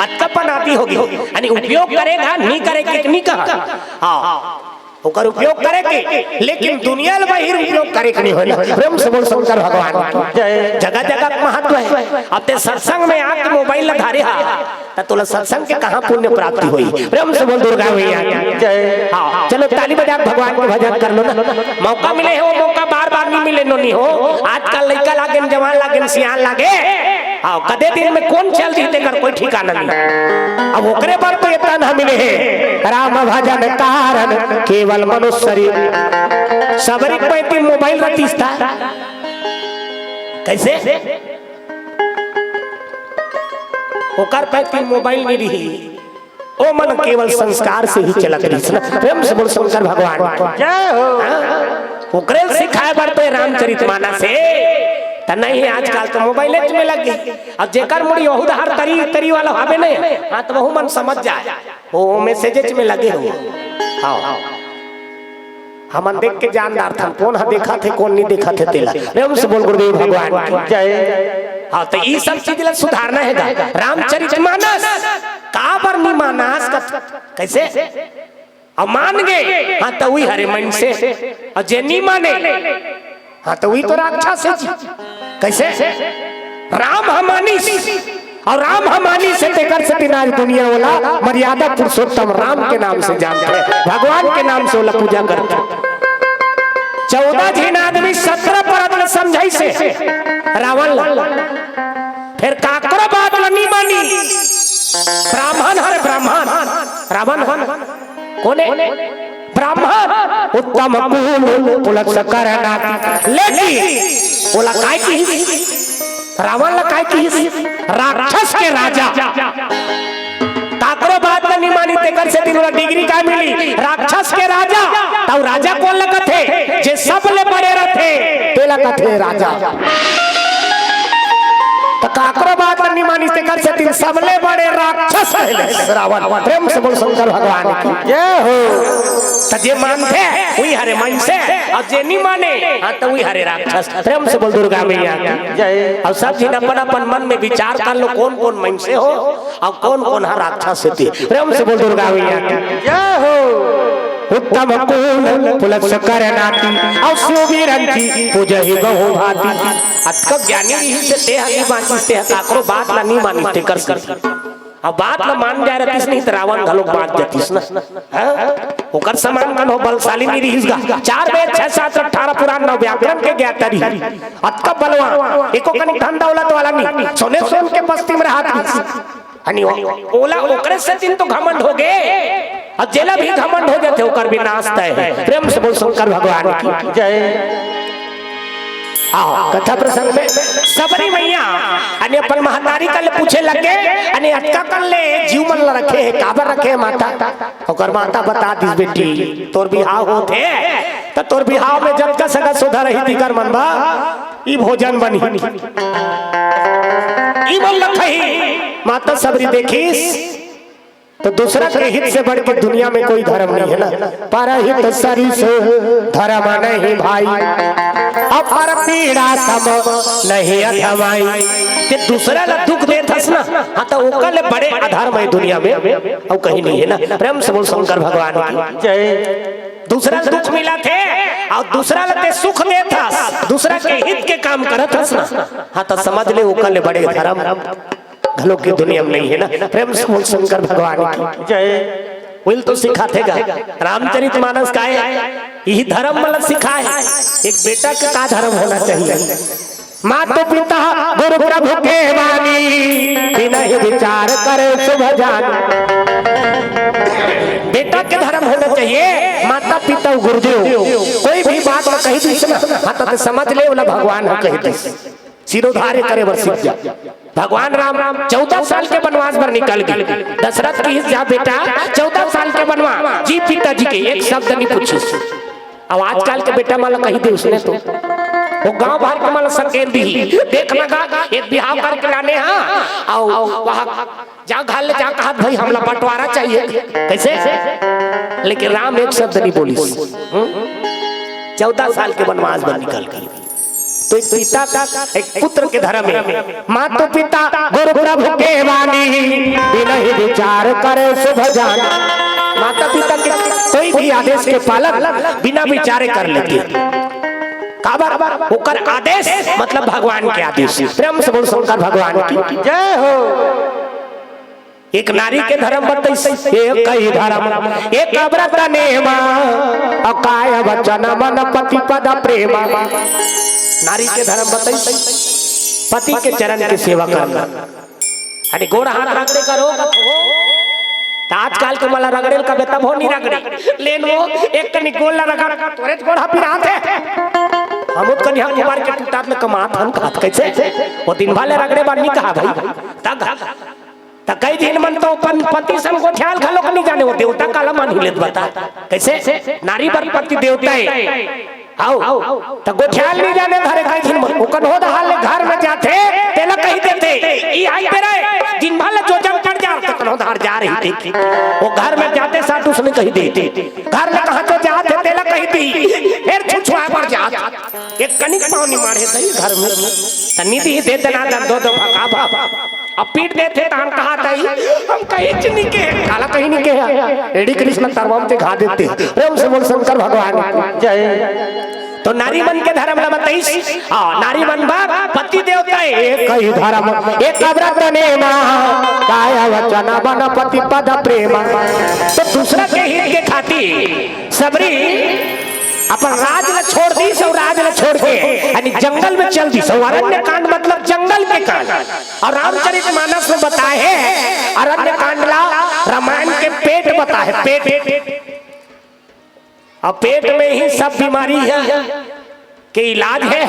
अतकापन आदि होगे। यानी उपयोग करेगा, नहीं करे के, नहीं कहा। हाँ, ओकर उपयोग करे के, लेकिन दुनिया ले बाहिर उपयोग करे के नहीं होय ना। प्रेम से बोल शंकर भगवान की। जगह जगह के महत्व हे। अब ते सत्संग में आके मोबाइल ला धारे हा, त तोला सत्संग के कहाँ पुण्य प्राप्ति होही? प्रेम से बोल दुर्गा मैया की। हाँ, चलो ताली बजा के भगवान के भजन कर लो ना। मौका मिले हे, वो मौका बार बार नहीं मिले, नोनी हो। आजकल लइका लागे, जवान लागे, सियान लागे। हाँ, कदे दिन में कोन चल दिही, तेकर कोई ठिकाना नहीं। अब ओकरे बर तो ये तन ह मिले हे, राम भजन कारण केवल मनुष्य शरीर। सबरी पैती मोबाइल रतिस ता। कैसे? ओकर पैती मोबाइल नहीं रही, ओ मन केवल संस्कार से ही चलत रहिस ना। प्रेम से बोल शंकर भगवान की। जय हो। हाँ? ओकरे सिखाए बर तो रामचरित मानस हे। त नहीं, आजकल तो मोबाइल में लगे। अब जेकर मुड़ी ओहू डहर तरी, तरी वाला हवे ने, हाँ, त वहू मन समझ जाए। वो मैसेज में लगे हो। हाँ। हमन देख के जान डारथन, कोन ह देखत हे, कोन नहीं देखत हे तेला। प्रेम से बोल गुरुदेव भगवान की। जय। हाँ, त ई सब चीज ला सुधारना हे गा। रामचरित मानस काबर नहीं मानस का, कैसे? अब मान गे, हाँ, त उही हरे मनसे। अब जे नहीं माने, हाँ, त उही तो राक्षस हे जी। कैसे? राम ह मानिस, अउ राम ह मानिस हे तेकर सेती आज दुनिया ओला मर्यादा पुरुषोत्तम राम के नाम से जानथे, भगवान के नाम से ओला पूजा करथे। चौदह झिन आदमी सत्रह परत ल समझाइस हे रावण ला। फेर काकरो बात ल नी मानी। ब्राह्मण हरे ब्राह्मण, रावण हरे। कोने? ब्राह्मण। उत्तम कुल पुलस कर नाती। लेकिन ओला काय किहिस? रावण ला काय किहिस? राक्षस के राजा। काकरो बात ल नी मानी, तेकर सेती ओला डिग्री काय मिली? राक्षस के राजा। त राजा कोन ल कथे? जे सबले बड़े रथे, तेला कथे राजा। त काकरो बात ल नी मानिस, तेकर सेती सबले बड़े राक्षस कहले रावण। प्रेम से बोल शंकर भगवान की। जय हो। त जे मानथे, उही हरे मनसे, अउ जे नी माने, हाँ, त उही हरे राक्षस। प्रेम से बोल दुर्गा मैया की। जय। अउ सब झिन अपन अपन मन में विचार कर लो, कोन कोन मनसे हो, अउ कोन कोन ह राक्षस हे ते। प्रेम से बोल दुर्गा मैया की। जय हो। उत्तम कुल पुलस कर नाती, अउ शिव बीरन की पूजहि बहु भांति। अतका ज्ञानी रिहिस हे, तेह नी बांचिस, तेह काकरो बात ला नी मानिस, तेकर सेती। अब बात ला मान जाए रहतिस नहीं त रावण घलोक बांच जातिस ना। हाँ? ओकर समान कन हो बलशाली नहीं रिहिस गा। चार वेद, छह शास्त्र, अठारह पुराण, नौ व्याकरण के ज्ञाता रिहिस। अतका बलवान, एको कनिक धन दौलत वाला नहीं। सोने सोन के बस्ती में रहत रिहिस। हनी ओ-, ओला ओकरे सेती तो घमंड हो गे। अब जेला भी घमंड हो जाथे, ओकर विनाश तय हे। प्रेम से बोल शंकर भगवान की। जय। आओ, कथा प्रसंग में सबरी मैया अने अपन महतारी कन ले पूछे लगे, अने अतका कन ले जीव मन ल रखे हे, काबर रखे हे माता? ओकर माता बता दिस, "बेटी, तोर बिहाव होत हे, त तोर बिहाव में जतका सगा सोधा रही, तिकर मन बा, ई भोजन बनही, ई मन ल खही।" माता सबरी देखिस, त दूसरा के हित से बढ़ के दुनिया में कोई धर्म नहीं हे ना। परहित सरिस धर्म नहीं भाई, अपर पीड़ा सम नहीं अधमाई। ते दूसरा ला दुख देत हस ना, हाँ, त ओकर ले बड़े अधर्म हे दुनिया में, अउ कहीं नहीं हे ना। प्रेम से बोल शंकर भगवान की। जय। दूसरा ला दुख मिलत हे, अउ दूसरा ला ते सुख देत हस, दूसरा के हित के काम करत हस ना, हाँ, त समझ ले ओकर ले बड़े धर्म घलो के दुनिया में नहीं हे ना। प्रेम से बोल शंकर भगवान की। जय। ओइल तो सिखाथे गा, रामचरित मानस काय हे, इही धर्म मन ल सिखाय हे। एक बेटा के का धर्म होना चाहिए? मातु पिता गुरु प्रभु के बानी, बिनहि विचार करे सुभ जानी। बेटा के धर्म होना चाहिए, माता पिता गुरुदेव कोई भी बात ल कहि दिस ना, हाँ, त समझ ले ओला भगवान ह कहि दिस। सिरोधार्य करे बर सीख जा। भगवान राम चौदह साल के वनवास बर निकल गे। दशरथ किहिस, "जा बेटा, चौदह साल के वनवास, जी पिताजी के एक शब्द नहीं पूछिस।" अब आजकल के बेटा मन ल कहि दे उसने तो। वो गांव भर के मन सकेल दी। देखना गा, एक बिहाव करके लाने, हाँ, आओ, वहाँ जा घर ले जा, कहत भाई हमला बंटवारा चाहिए। कैसे? लेकिन राम एक शब्द नहीं बोलिस। हम्म? चौदह साल के वनवास बर निकल गए। तो एक पिता का, एक पुत्र के धर्म है। मातु पिता गुरु प्रभु के बानी, बिनहि विचार करे शुभ जानी। माता पिता के कोई भी आदेश के पालन बिना विचारे कर लेती है। काबर? ओकर आदेश मतलब भगवान के आदेश। प्रेम से बोल शंकर भगवान की जय हो। एक नारी के धर्म बतइस, एक ही धर्म, एक व्रत नेमा, अउ काय वचन मन पति पद प्रेमा। नारी के धर्म बतइस, पति के चरण के सेवा करना। अरे गोड़ हाथ रगड़े करो कथो। त आजकल के मला रगड़ेल का बेटा भो नहीं रगड़े। लेन वो एक कनी गोड़ ला रगड़, तोरे गोड़ हा पिरात है। हम तो कनी कुमार के टूटात में कमात हम कहत कैसे? वो दिन भले रगड़े बार नहीं कहा भाई। तक त कई दिन मन तो अपन पति सन गोठियाल घलोक नहीं जाने, वो देवता काला मान ही लेत बता। कैसे? नारी बर पति देवता है। हाउ, त गोठियाल नहीं जाने धरे कई दिन मन। ओकर हो दहाल ले घर में जाथे, तेला कही देथे, "ई आई तेरे, दिन भर ले जोजन पड़ जा, त कनो धार जा रही थी।" वो घर में जाते साथ उसने कही देथे। घर में कहाँ तो जाथे, तेला कही दी, फिर छुछुआ पर जात। एक कनिक पानी मारे दई घर में। त निधि दे देना दन दो दो भका भा। अब पीट देथे त हम कहा दई, हम कहीं च नहीं के, काला कहीं नहीं के। एड़ी कृष्ण तरवम ते घा देते। प्रेम से बोल शंकर भगवान की जय। तो नारी मन के धर्म ला बताइस। हाँ, नारी मन बा पति देवता एक ही धर्म, एक व्रत नेमा, काय वचन मन पति पद प्रेमा। तो दूसरा के हित के खातिर सबरी अपन राज ल छोड़ दीस अउ राज ल छोड़ के यानी जंगल में चल दीस। अउ अरण्य कांड मतलब जंगल के कांड। अउ रामचरित मानस में बताए हे अरण्य कांड ला, रामायण के पेट बताए हे, पेट। अउ पेट में ही सब बीमारी हे के इलाज हे,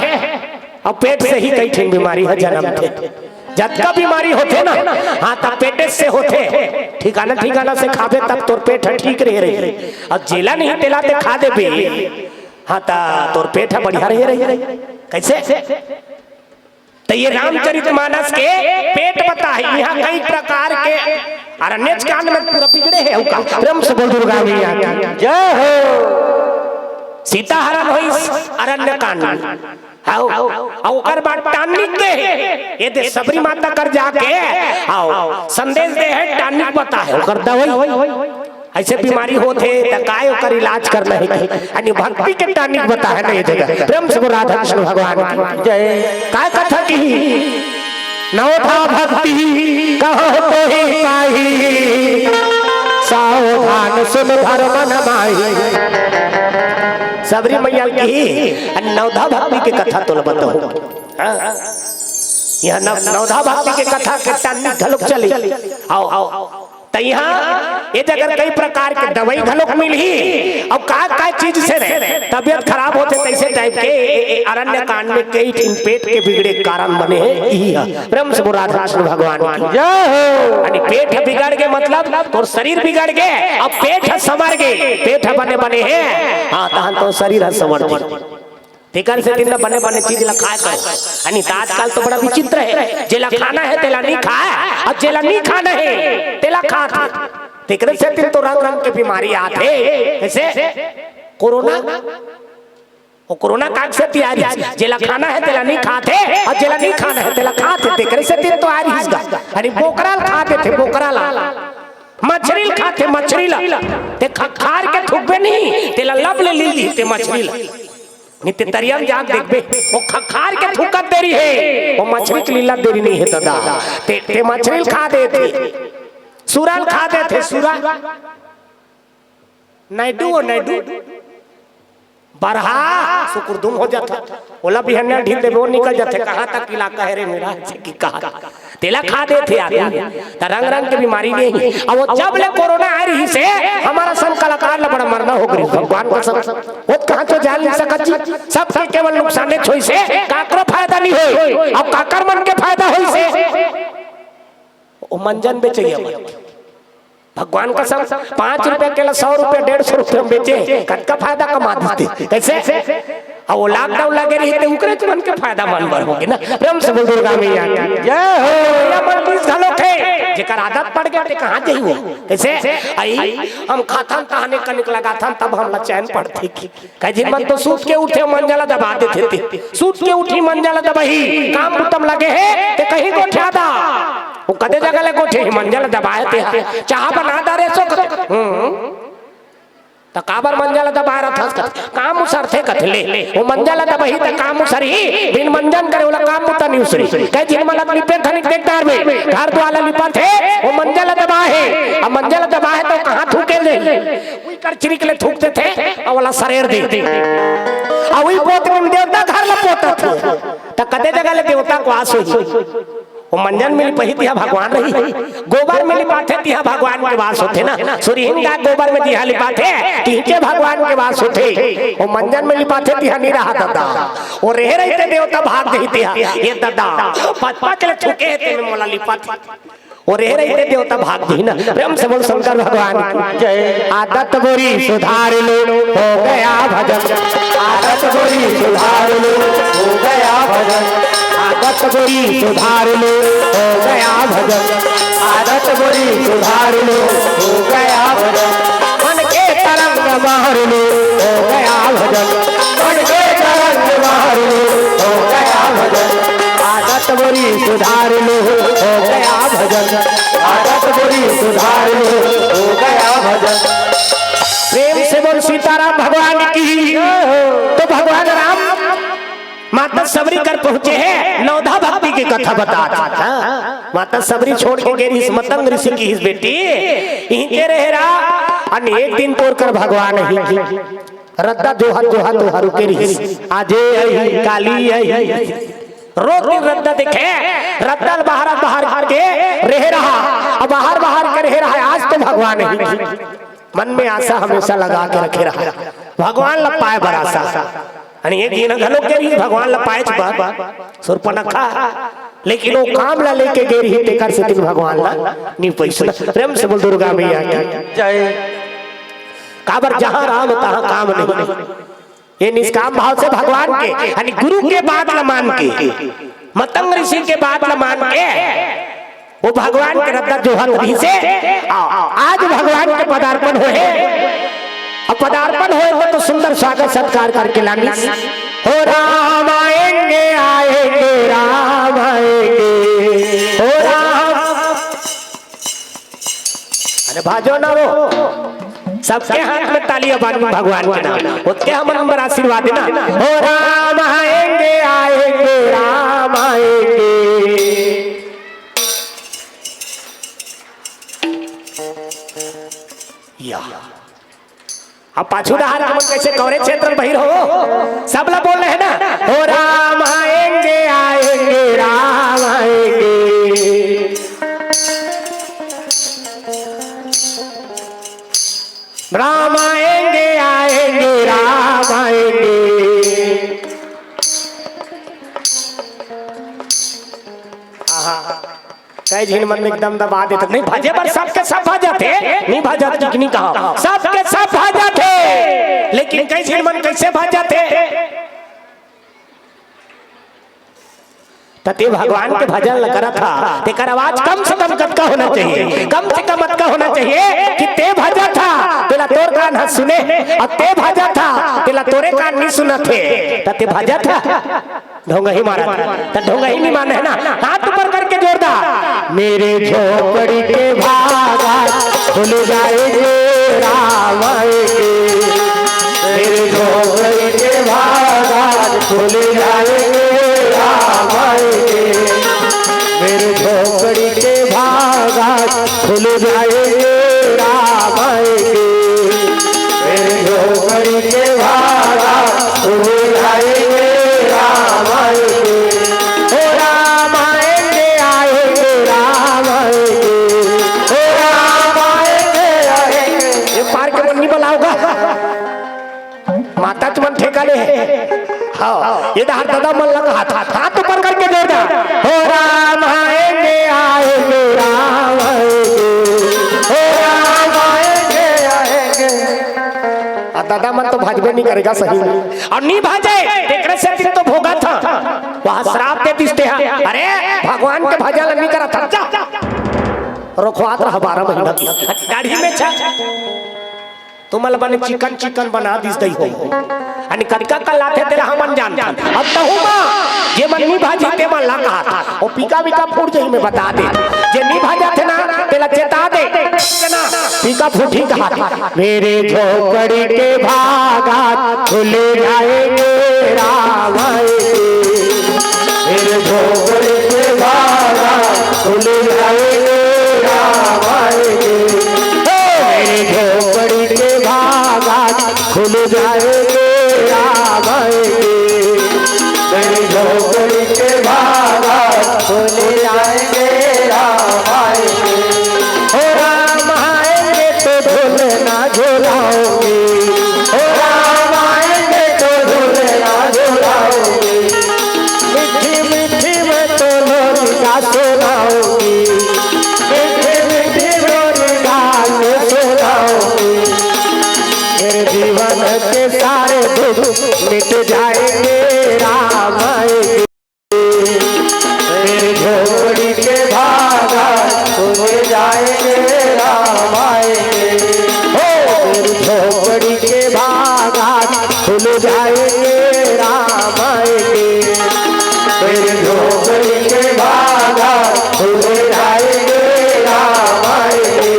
अउ पेट से ही कई ठिन बीमारी हे जन्म थे। जतका बीमारी होथे ना, हाँ, त पेटे से होथे। ठिकाना ठिकाना से खाबे तब तोर पेट ह ठीक रहे रही। अउ जेला नहीं तेला ते खा देबे, हाँ, त तोर पेट ह बढ़िया रहे रही। कैसे? त ये रामचरित मानस के पेट बताही। यहाँ कई प्रकार के अरण्य कांड में पूरा बिगड़े हे। ओका प्रेम से बोल दुर्गा मैया की जय हो। सीता हरण होइस अरण्य कांड में। हाउ, अउ ओकर बाद टानिक दे हे। ये दे सबरी माता कर जाके, हाउ, संदेश दे हे, टानिक बता हे, ओकर दवाई। ऐसे बीमारी होथे, त काय ओकर इलाज करना हे? यानी भक्ति के टानिक बता हे ना ये जगह। प्रेम से बोल राधा कृष्ण भगवान की जय। काय कथा की? नवधा भक्ति कहो तो ही पाही, सावधान सुन धर्म न माही। सबरी मैया की नवधा भक्ति के कथा तोल बताहूं। हाँ। यह नव-, नवधा भक्ति के कथा के टानिक घलोक चली। आओ, आओ। त यहाँ ये जगह कई प्रकार के दवाई घलोक मिलही। अउ का का चीज से रे तबियत खराब होथे तैसे टाइप के ए, ए, अरण्य कांड में कई ठिन पेट के बिगड़े के कारण बने हे। इही ह प्रेम से बोल राधा कृष्ण भगवान की जय हो। यानी पेट ह बिगड़ गे मतलब तोर शरीर बिगड़ गे, अब पेट ह संवर गे, पेट ह बने बने हे, हाँ, तहन तो शरीर ह संवर गे। तेकर सेती न बने बने चीज ला खाए करो। अनी त आजकल तो बड़ा विचित्र हे, जेला खाना हे तेला नहीं खाए, अउ जेला नहीं खाना हे तेला खात हे। तेकर सेती तो रंग रंग के बीमारी आत हे। कैसे? कोरोना, वो कोरोना काल से तैयारी, जेला खाना हे तेला नहीं खात हे, अउ जेला नहीं खाना हे तेला खात हे। तेकर सेती तो आ रही इसका। अरे बोकरा ल खा देथे, बोकरा ला, मछरी ल खाथे, मछरी ला। ते खखार के थुकबे नहीं, तेला लब ले लील दी, ते मछरी ला। नहीं ते तरिया में जाके देखबे, वो खखार के थूकत देरी हे, वो मछरी के लीला देरी नहीं हे दादा। ते, ते मछरी ल खा देथे, सुरा ल खा देथे, सुरा। नैडू, वो नैडू। बरहा, सुकुरदुम हो जाथे। ओला बिहनिया ढील देबे, वो निकल जाथे। कहाँ तक इलाका हे रे मेरा, ऐसे की कहा। तेला खा देथे आदमी। त रंग रंग के बीमारी नहीं। अब वो जब ले कोरोना आ रही से, हमारा सन कलाकार ला बड़ा मरना हो गई। भगवान कसम। वो कहाँ तो जान नहीं सकत जी। सबके केवल नुकसाने छोई से, काकरो फायदा नहीं होई। अब काकर मन के फायदा होई से। वो मंजन बेचे गया मन। भगवान कसम, पाँच रुपया के ला सौ रुपया, डेढ़ सौ रुपया में बेचे, कतका फायदा कमा देथे। कैसे? अब वो लॉकडाउन लगे रही, तो उकरे मन के फायदा मन बर होगे ना। प्रेम से बोल दुर्गा मैया की। जय हो। भैया मन बीस घलो थे, जेकर आदत पड़ गया, ते कहाँ जाही वो? कैसे? आई, हम खाथन तहने कनिक लगाथन, तब हमला चैन पड़थे। कई झिन मन तो सूत के उठे, मंजा ल दबा देथे। सूत के उठी, मंजा ल दबाही, काम बुता म लगे हे, ते कहीं गोठिया दा। वो कते जगह ले गोठिया ही, मंजा ल दबाए ते हा। चाह बना दा रे सो कथे। हम्म। त काबर मंजा ल दबाए रथस कथे, काम उसरथे कथे ले। वो मंजा ल दबाही त काम उसरही, बिन मंजन करे ओला काम बुता नइ उसरही। कई झिन मन ल लिपे खनिक देख डारबे, घर दुआर ल लिपथे, वो मंजा ल दबाए हे। अब मंजा ल दबाए हे त कहाँ थूके ले? उही करछरी के ले थूक देथे, अउ ओला सरेर देथे। अउ उही पोतनी म देवता घर ल पोतथे। त कते जगह ले देवता के वास होही? वो मंजन म लिपाही तिहा भगवान रही। गोबर म लिपाथे तिहा भगवान के वास होथे ना। सुरहीन गाय गोबर म जिहा लिपाथे, तिहचे भगवान के वास होथे। वो मंजन म लिपाथे तिहा नइ रहा ददा। वो रेहे रहिथे देवता भाग जही तिहा। ये ददा, पचपच ले थूके हे तेमे मोला लिपाथे। वो रेहे रहिथे देवता भाग जही ना। प्रेम से बोल शंकर भगवान की। जय। आदत बुरी सुधार लो, हो गया भजन। आदत बुरी सुधार लो, हो गया भजन। आदत बुरी सुधार लो, हो गया भजन। आदत बुरी सुधार लो, हो गया भजन। मन के तरंग मार लो, हो गया भजन। मन के तरंग मार लो, हो गया भजन। आदत बुरी सुधार लो, हो गया भजन। आदत बुरी सुधार लो, हो गया भजन। प्रेम से बोल सीताराम भगवान की। तो भगवान राम माता सबरी कर पहुंचे हे, नवधा भक्ति के कथा बतात हे। हाँ, माता सबरी छोड़ के गे रिहिस, मतंग ऋषि किहिस, बेटी, इहीं के रहे रहा, अन एक दिन तोर कर भगवान ही रद्दा जोहत जोहत ओहा रुके रिहिस। आजे आही, काली आही, रोज दिन रद्दा देखे, रद्दा ल बहारत बहारत के रहे रहा, अब बहार बहारत के रहे रहा, आज तो भगवान ही। मन में आशा हमेशा लगा के रखे रहा, भगवान ल पाए बर आशा। अने एक झिन घलो गे रिहिस भगवान ल पाएच बर, सुरपनखा, लेकिन वो काम ल लेके गे रिहिस, तेकर सेती भगवान ल नइ पाइस। प्रेम से बोल दुर्गा मैया की। जय। काबर जहाँ राम तहाँ काम नहीं। ये निष्काम भाव से भगवान के, यानी गुरु के बात ल मान के, मतंग ऋषि के बात ल मान के, वो भगवान के रद्दा जोहत रिहिसे, आ, आज भगवान के पदार्पण होहे। अब पदार्पण होहे तो, तो सुंदर स्वागत सत्कार करके लानिस। हो राम आएंगे, आएंगे, राम आएंगे। हो राम। अरे भाजो ना वो, सबके हाथ में ताली, अब भगवान के नाम, ओतके हमन बर आशीर्वाद देना। हो राम आएंगे, आएंगे, राम आएंगे। या। अब पाछू डहार हमन कैसे कवरे क्षेत्र बहिर हो, सब ला बोल रहे ना, हो राम आएंगे, आएंगे, राम आएंगे। राम आएंगे, आएंगे, राम आएंगे। आहा। कई झिन मन एकदम दबा देथे, नहीं भजे बर सबके सब भजथे, नहीं भजत कि नहीं कहा, सबके सब भजथे, लेकिन कई झिन मन कैसे भजथे? त ते भगवान के भजन ल करत हा, तेकर आवाज कम से कम कतका होना चाहिए, कम से कम अतका होना चाहिए कि ते भजत हा, तेला तोर कान ह सुने, अउ ते भजत हा, तेला तोरे कान नइ सुनत हे, त ते भजत हा। ढोंगही मारत हे। त ढोंगही नइ माने हे ना। हाथ ऊपर करके जोरदार। मेरे झोपड़ी के भाग आज खुल जाएंगे, राम आएंगे। मेरे झोपड़ी के भाग आज खुल जाएंगे, राम आएंगे। मेरे झोपड़ी के भाग आज खुल जाएंगे, राम आएंगे। मेरे झोपड़ी के भाग आज खुल जाएंगे, राम आएंगे। ओ राम आएंगे, आएंगे, राम आएंगे। ओ राम आएंगे, आएंगे। ये पार के मन नहीं बुलाओगा। माता तुमन ठेका ले हे। हाँ, ये डहार ददा मन लगा हाथ, हाथ, हाथ ऊपर करके जोरदार। हो राम आएंगे, आएंगे, राम आएंगे। हो राम आएंगे, आएंगे। अब दादा मन तो भजबे नहीं करेगा सही में। अउ नहीं भजे, तेकरे सेती तो भोगत ह। वहाँ श्राप दे दिस तेहा, अरे भगवान के भजन ल नहीं करत ह, जा। रोखवात रह बारह महीना के। दाढ़ी में छा। तुमन ल बने चिकन चिकन बना दिस दई हो। अने कतका कल आथे तेला हमन जानथन। अब तहू मा, जे मन नी भाजी ते मन ला कहा। ओ पीका वीका फूट जही में बता दे। जे नी भाजा थे ना, तेला चेता दे। ना, पीका फूटी कहा। मेरे झोपड़ी के भागा खुल जाएंगे राम आएंगे। मेरे झोपड़ी के भागा खुल जाएंगे राम आएंगे। ओ मेरे झोपड़ी के भागा खुल जाएंगे राम आएंगे। मेरे झोपड़ी के भागा खुल जाएंगे राम आएंगे। ओ राम आएंगे तो ढोल ना झुलाओगे। ओ राम आएंगे तो ढोल ना झुलाओगे। मीठी मीठी मैं तो लोरी का सुनाऊंगी। मीठी मीठी लोरी का के सुनाऊंगी। मेरे जीवन के सारे दुख मिट जाएंगे राम आएंगे। मेरी झोपड़ी के भागा खुल जाएंगे राम आएंगे। हो मेरी झोपड़ी के भागा खुल जाएंगे राम आएंगे। मेरी झोपड़ी के भागा खुल जाएंगे राम आएंगे।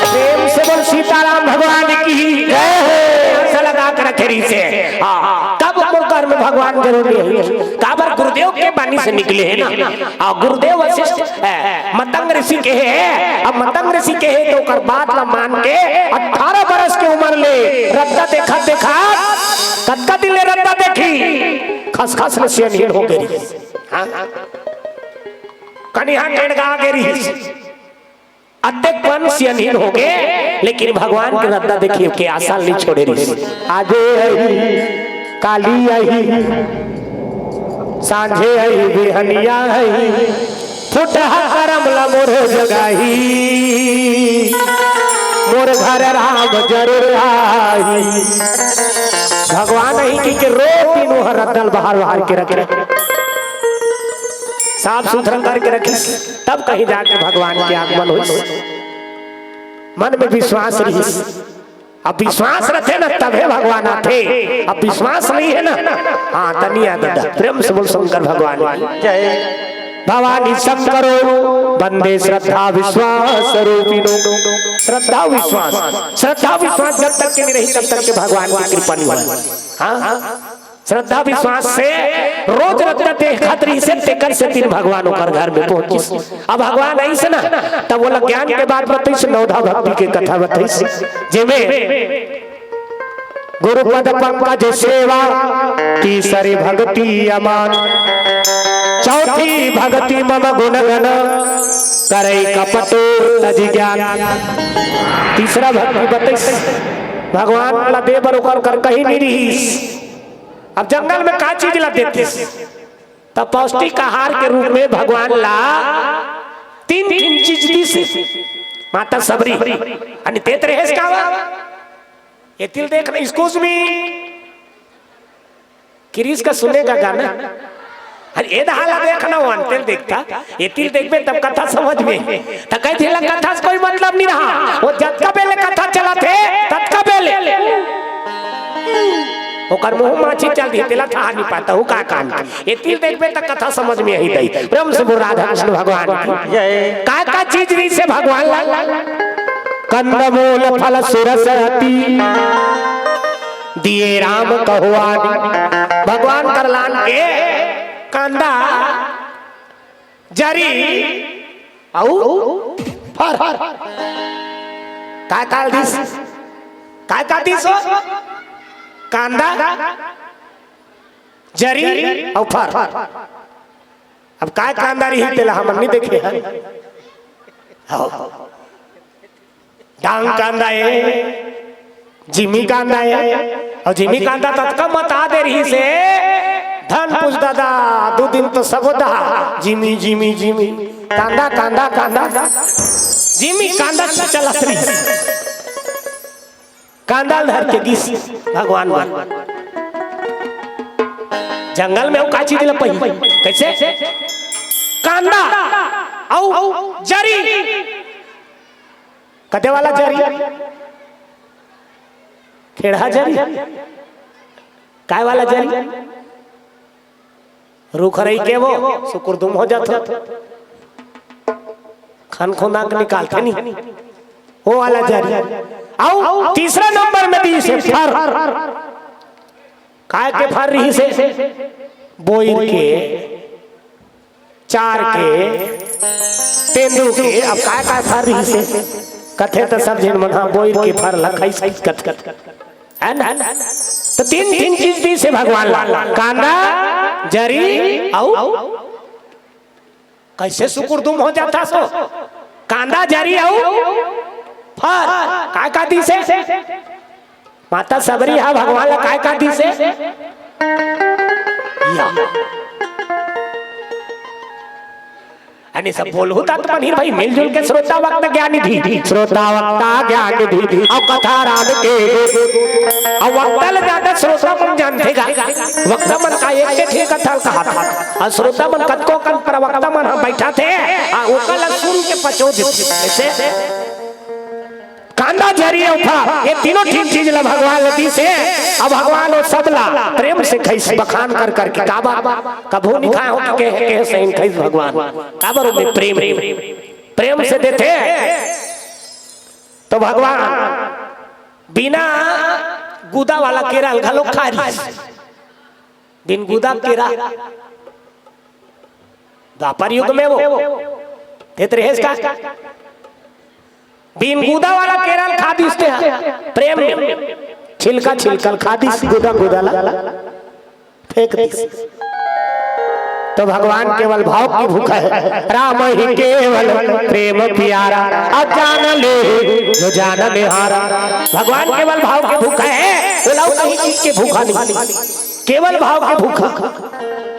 प्रेम से बोल सीताराम भगवान की जय हो। ऐसा लगा के रखे रही से। हाँ, तब मोर घर में भगवान जरूर नहीं है। काबर गुरुदेव के बानी से निकले है ना। आ, गुरुदेव वशिष्ठ, ए, मतंग ऋषि के है। अब मतंग ऋषि के है तो ओकर बात ला मान के अठारह बरस के उम्र ले रद्दा देखा देखा। कतका दिन ले रद्दा देखी? खसखस में सियनहीन हो गई। हाँ? कनिहा टेड़गा के रही। अतेक पन सियनहीन हो गए, लेकिन भगवान के रद्दा देखिए के आशा नहीं छोड़े रही। आजे अही, काली अही, सांझे अही, बिहनिया अही, फुटहा करम ला मोर जगाही, मोर घर राम जरूर आही। भगवान अही कि, कि रोज दिन वो रद्दा ल बाहर बाहर के रखे, साफ सुथरा करके रखिस, तब कहीं जाके भगवान के आगमन होइस। मन में विश्वास रहिस। अब विश्वास रथे ना, तभे भगवान आथे। अब विश्वास नहीं है ना, हाँ, तनिया दादा, प्रेम से बोल शंकर भगवान की। जय। भवानी शंकरो वंदे श्रद्धा विश्वास रूपिणो। श्रद्धा विश्वास, श्रद्धा विश्वास जब तक के नहीं रही, तब तक के भगवान की कृपा नहीं होई। हाँ, श्रद्धा विश्वास से रोज रद्दा देखत रहिस हे, तेकर सेती भगवान ओकर घर में पहुंचिस। अब भगवान आइस ना, तब ओला ज्ञान के बात बतइस, नवधा भक्ति के कथा बतइस, जेमे गुरु पद पंकज सेवा, तीसरी भक्ति अमान, चौथी भक्ति मम गुण गण, करई कपट तज ज्ञान। तीसरा भक्ति बतइस, भगवान ला दे बर ओकर कर कहीं नहीं रहिस। अब जंगल में का चीज ला देतिस? त पौष्टिक आहार के रूप में भगवान ला तीन ठिन चीज दिस। माता सबरी, अने तेत रहेस का वा? ये तिल देख ना, excuse me। किरीस का सुने का गाना। अरे ए दहा ला देख ना, वो अंतेल देखता। ये तिल देखबे तब कथा समझ में। त कहे थिला कथा से कोई मतलब नहीं रहा। वो जतका बेले कथा चलाथे, ततका बेले ओकर मुंह माछी चल दी, तेला था नहीं पाता हूँ का कान। ये तिल देखबे त कथा समझ में ही दई। प्रेम से बोल राधा कृष्ण भगवान की। जय। का का चीज रहिस हे भगवान ला? कंदमूल फल सुरस अति, दिए राम कहुआनी। भगवान करलान के कांदा, जरी, अउ फर। काय काल दिस? काय काल दिस हो? कांदा, जरी अउ फर। अब काय कांदा रही तेला हमन नहीं देखे हन। हव। डांग कांदा ए, जिमी कांदा ए, अउ जिमी कांदा ततका मता दे रहिस हे, धन पूछ दादा, दू दिन तो सबो दहा, जिमी, जिमी, जिमी, कांदा, कांदा, कांदा, जिमी कांदा चलत रहिस। कांदा ल धर के गिस भगवान बर। जंगल में अउ का चीज ल पाही? कइसे? कांदा अउ जरी। कते वाला जरी? खेड़हा जरी? काय वाला जरी? रूख रही के वो सुकुरदुम हो जात हो, खन खोना के निकालथे नहीं, वो वाला जरी। अउ तीसरा नंबर में दिस हे फर। काय के फर रहिस हे? बोइर के, चार के, तेंदू के। अब काय काय फर रहिस हे? कथे त सब झिन मन ह बोइर के फर ल खाइस कथे, है ना? त तीन, तीन चीज दिस हे भगवान ला, कांदा, जरी अउ कइसे सुकुरदुम हो जात हस? कांदा, जरी अउ फर। का का दिस हे? माता सबरी हा भगवान ला काय का दिस हे? या। अने सब बोलहू तात मन ही भाई, मिलजुल के श्रोता वक्ता ज्ञान निधि, श्रोता वक्ता ज्ञान निधि, अउ कथा राम के, अउ वक्ता ले ज्यादा श्रोता मन जानथे गा। वक्ता मन का एक के ठिन कथा ल कहाथे, अउ श्रोता मन कतको कन प्रवक्ता मन ह बइठाथे, आ ओकर ला सुन के पचो देथे। कइसे? कांदा, जरी अउ फर, ये तीनों ठिन चीज ला भगवान ला दिस हे। अब भगवान वो सब ला प्रेम से खाइस, बखान कर कर के। काबर? कभू नहीं खाए हो कि कहे, कहे सही खाइस भगवान। काबर? ओमे प्रेम हे, प्रेम से देथे। त भगवान बिना गुदा वाला केरा ल घलो खा रहिस। बिन गुदा केरा, द्वापर युग में वो देत रहेस का? बिन गुदा वाला केरा ल खा दिस ते हा, प्रेम में छिलका छिलका ल खा दिस, गुदा गुदा ला फेंक दिस। त भगवान केवल भाव के भूखा हे, राम ही केवल प्रेम प्यारा, अउ जान लेहु जो जान में हारा। भगवान केवल भाव के भूखा हे, ओला अउ कहीं चीज के भूखा नहीं, केवल भाव के भूखा।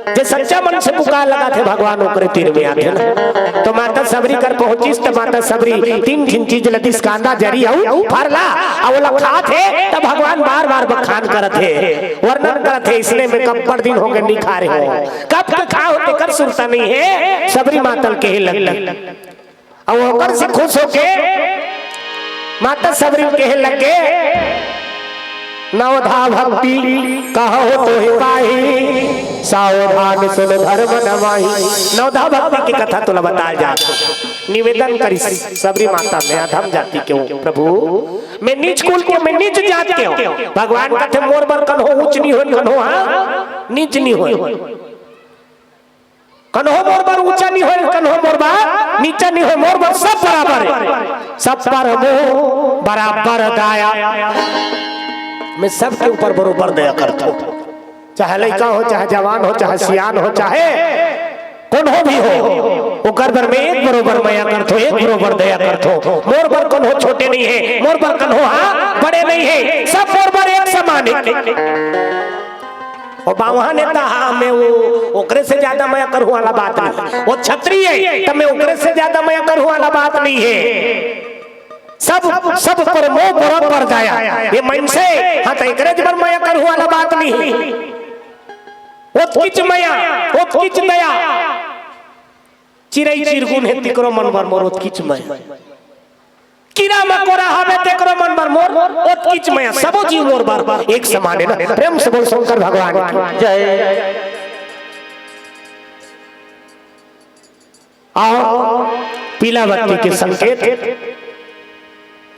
जे सच्चा मन से पुकार लगाथे भगवान ओकरे तीर में आथे ना। त माता सबरी कर पहुंचिस त माता सबरी तीन ठिन चीज ल दिस, कांदा, जरी अउ फर ला, अउ ओला खाथे त भगवान बार बार बखान करत हे, वर्णन करत हे, इसने में कब पर दिन हो गे नहीं खा रहे हो, कब के खा हो तेकर सुरता नहीं हे। सबरी माता ल कहे लग गे, अउ ओकर से खुश होके माता सबरी कहे लग गे, नवधा भक्ति कहहु तोहि पाही, सावधान सुन धर्म नवाही। नवधा भक्ति के कथा तोला बताय जात हे। निवेदन करिस सबरी माता, मैं अधम जाति के हूँ प्रभु, मैं नीच कुल के, मैं नीच जात के हूँ। भगवान कथे मोर बर कन्हो ऊंच नहीं होय, कन्हो हाँ नीच नहीं होय। कन्हो मोर बर ऊंचा नहीं होय, कन्हो मोर बर नीचा नहीं होय, मोर बर सब बराबर हे। सब पर मोह बराबर दया। मैं सबके ऊपर बरोबर दया करथों, चाहे लइका हो, चाहे जवान हो, चाहे सियान हो, चाहे कोनो भी हो, ओकर बर मैं एक बरोबर मया करथों, एक बरोबर दया करथों। मोर बर कन्हो छोटे नहीं हे, मोर बर कन्हो हाँ बड़े नहीं हे, सब मोर बर एक समान हे। वो बावहा नेता हा, मैं वो ओकरे से ज्यादा मया करहूं वाला बात नहीं। वो क्षत्रिय हे, त मैं ओकरे से ज्यादा मया करहूं वाला बात नहीं हे। सब, सब पर मोह बरोबर दया। ये मनसे हा, त एकरे बर मया करहूं वाला बात नहीं हे। ओतकीच मया, ओतकीच दया। चिरई चिरगुन हे, तिकरो मन बर मोर ओतकीच मया। कीरा मकोरा हवे, तेकरो मन बर मोर ओतकीच मया। सबो जीव मोर बर एक समान हे ना। प्रेम से बोल शंकर भगवान की जय। आओ, पीला बत्ती के संकेत।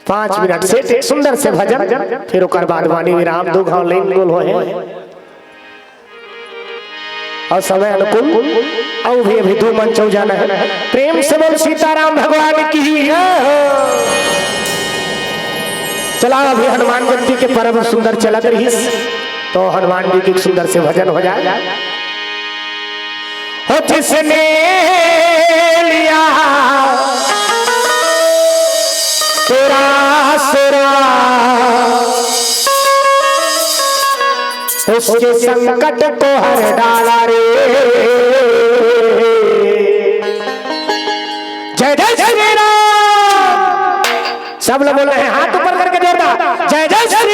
पाँच मिनट से एक सुंदर से भजन, फिर ओकर बाद वाणी विराम, दू घाव लेन गोल होए। अउ समय अनुकूल, अउ भी अभी दू मंच अउ जाना हे। प्रेम से बोल सीताराम भगवान की। चला, अभी हनुमान जयंती के पर्व सुंदर चलत रहिस, त हनुमान जी के एक सुंदर से भजन हो जाए। हो जिसने लिया तेरा आसरा, उसके संकट को हर डाला रे। जय जय श्री राम। सब लोग बोल रहे हैं, हाथ ऊपर करके जोरदार, जय जय श्री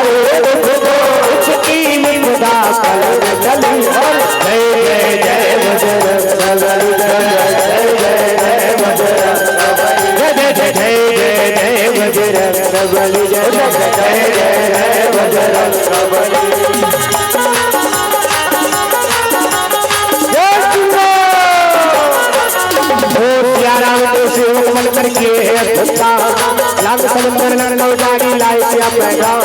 हरे दुख को, उसकी विपदा टल टल। जय जय जय बजरंग बली, जय जय जय बजरंग बली, जय जय जय जय जय बजरंग बली, जय जय जय जय बजरंग बली। जय श्री राम। ओ सिया राम के सेवक मन करके है भूखा, लांग समंदर लंका उजाड़ी लाए क्या पैगाम।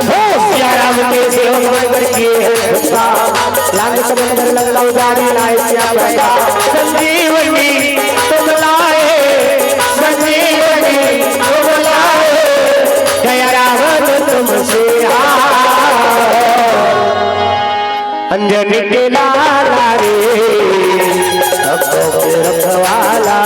ओ सिया राम के सेवक मन करके है भूखा, लांग समंदर लंका उजाड़ी लाए क्या पैगाम। संजीवनी तुम लाए, संजीवनी तुम लाए, दया रावण तुमसे हार। अंजनी के लाला रे, भक्तों के रखवाला।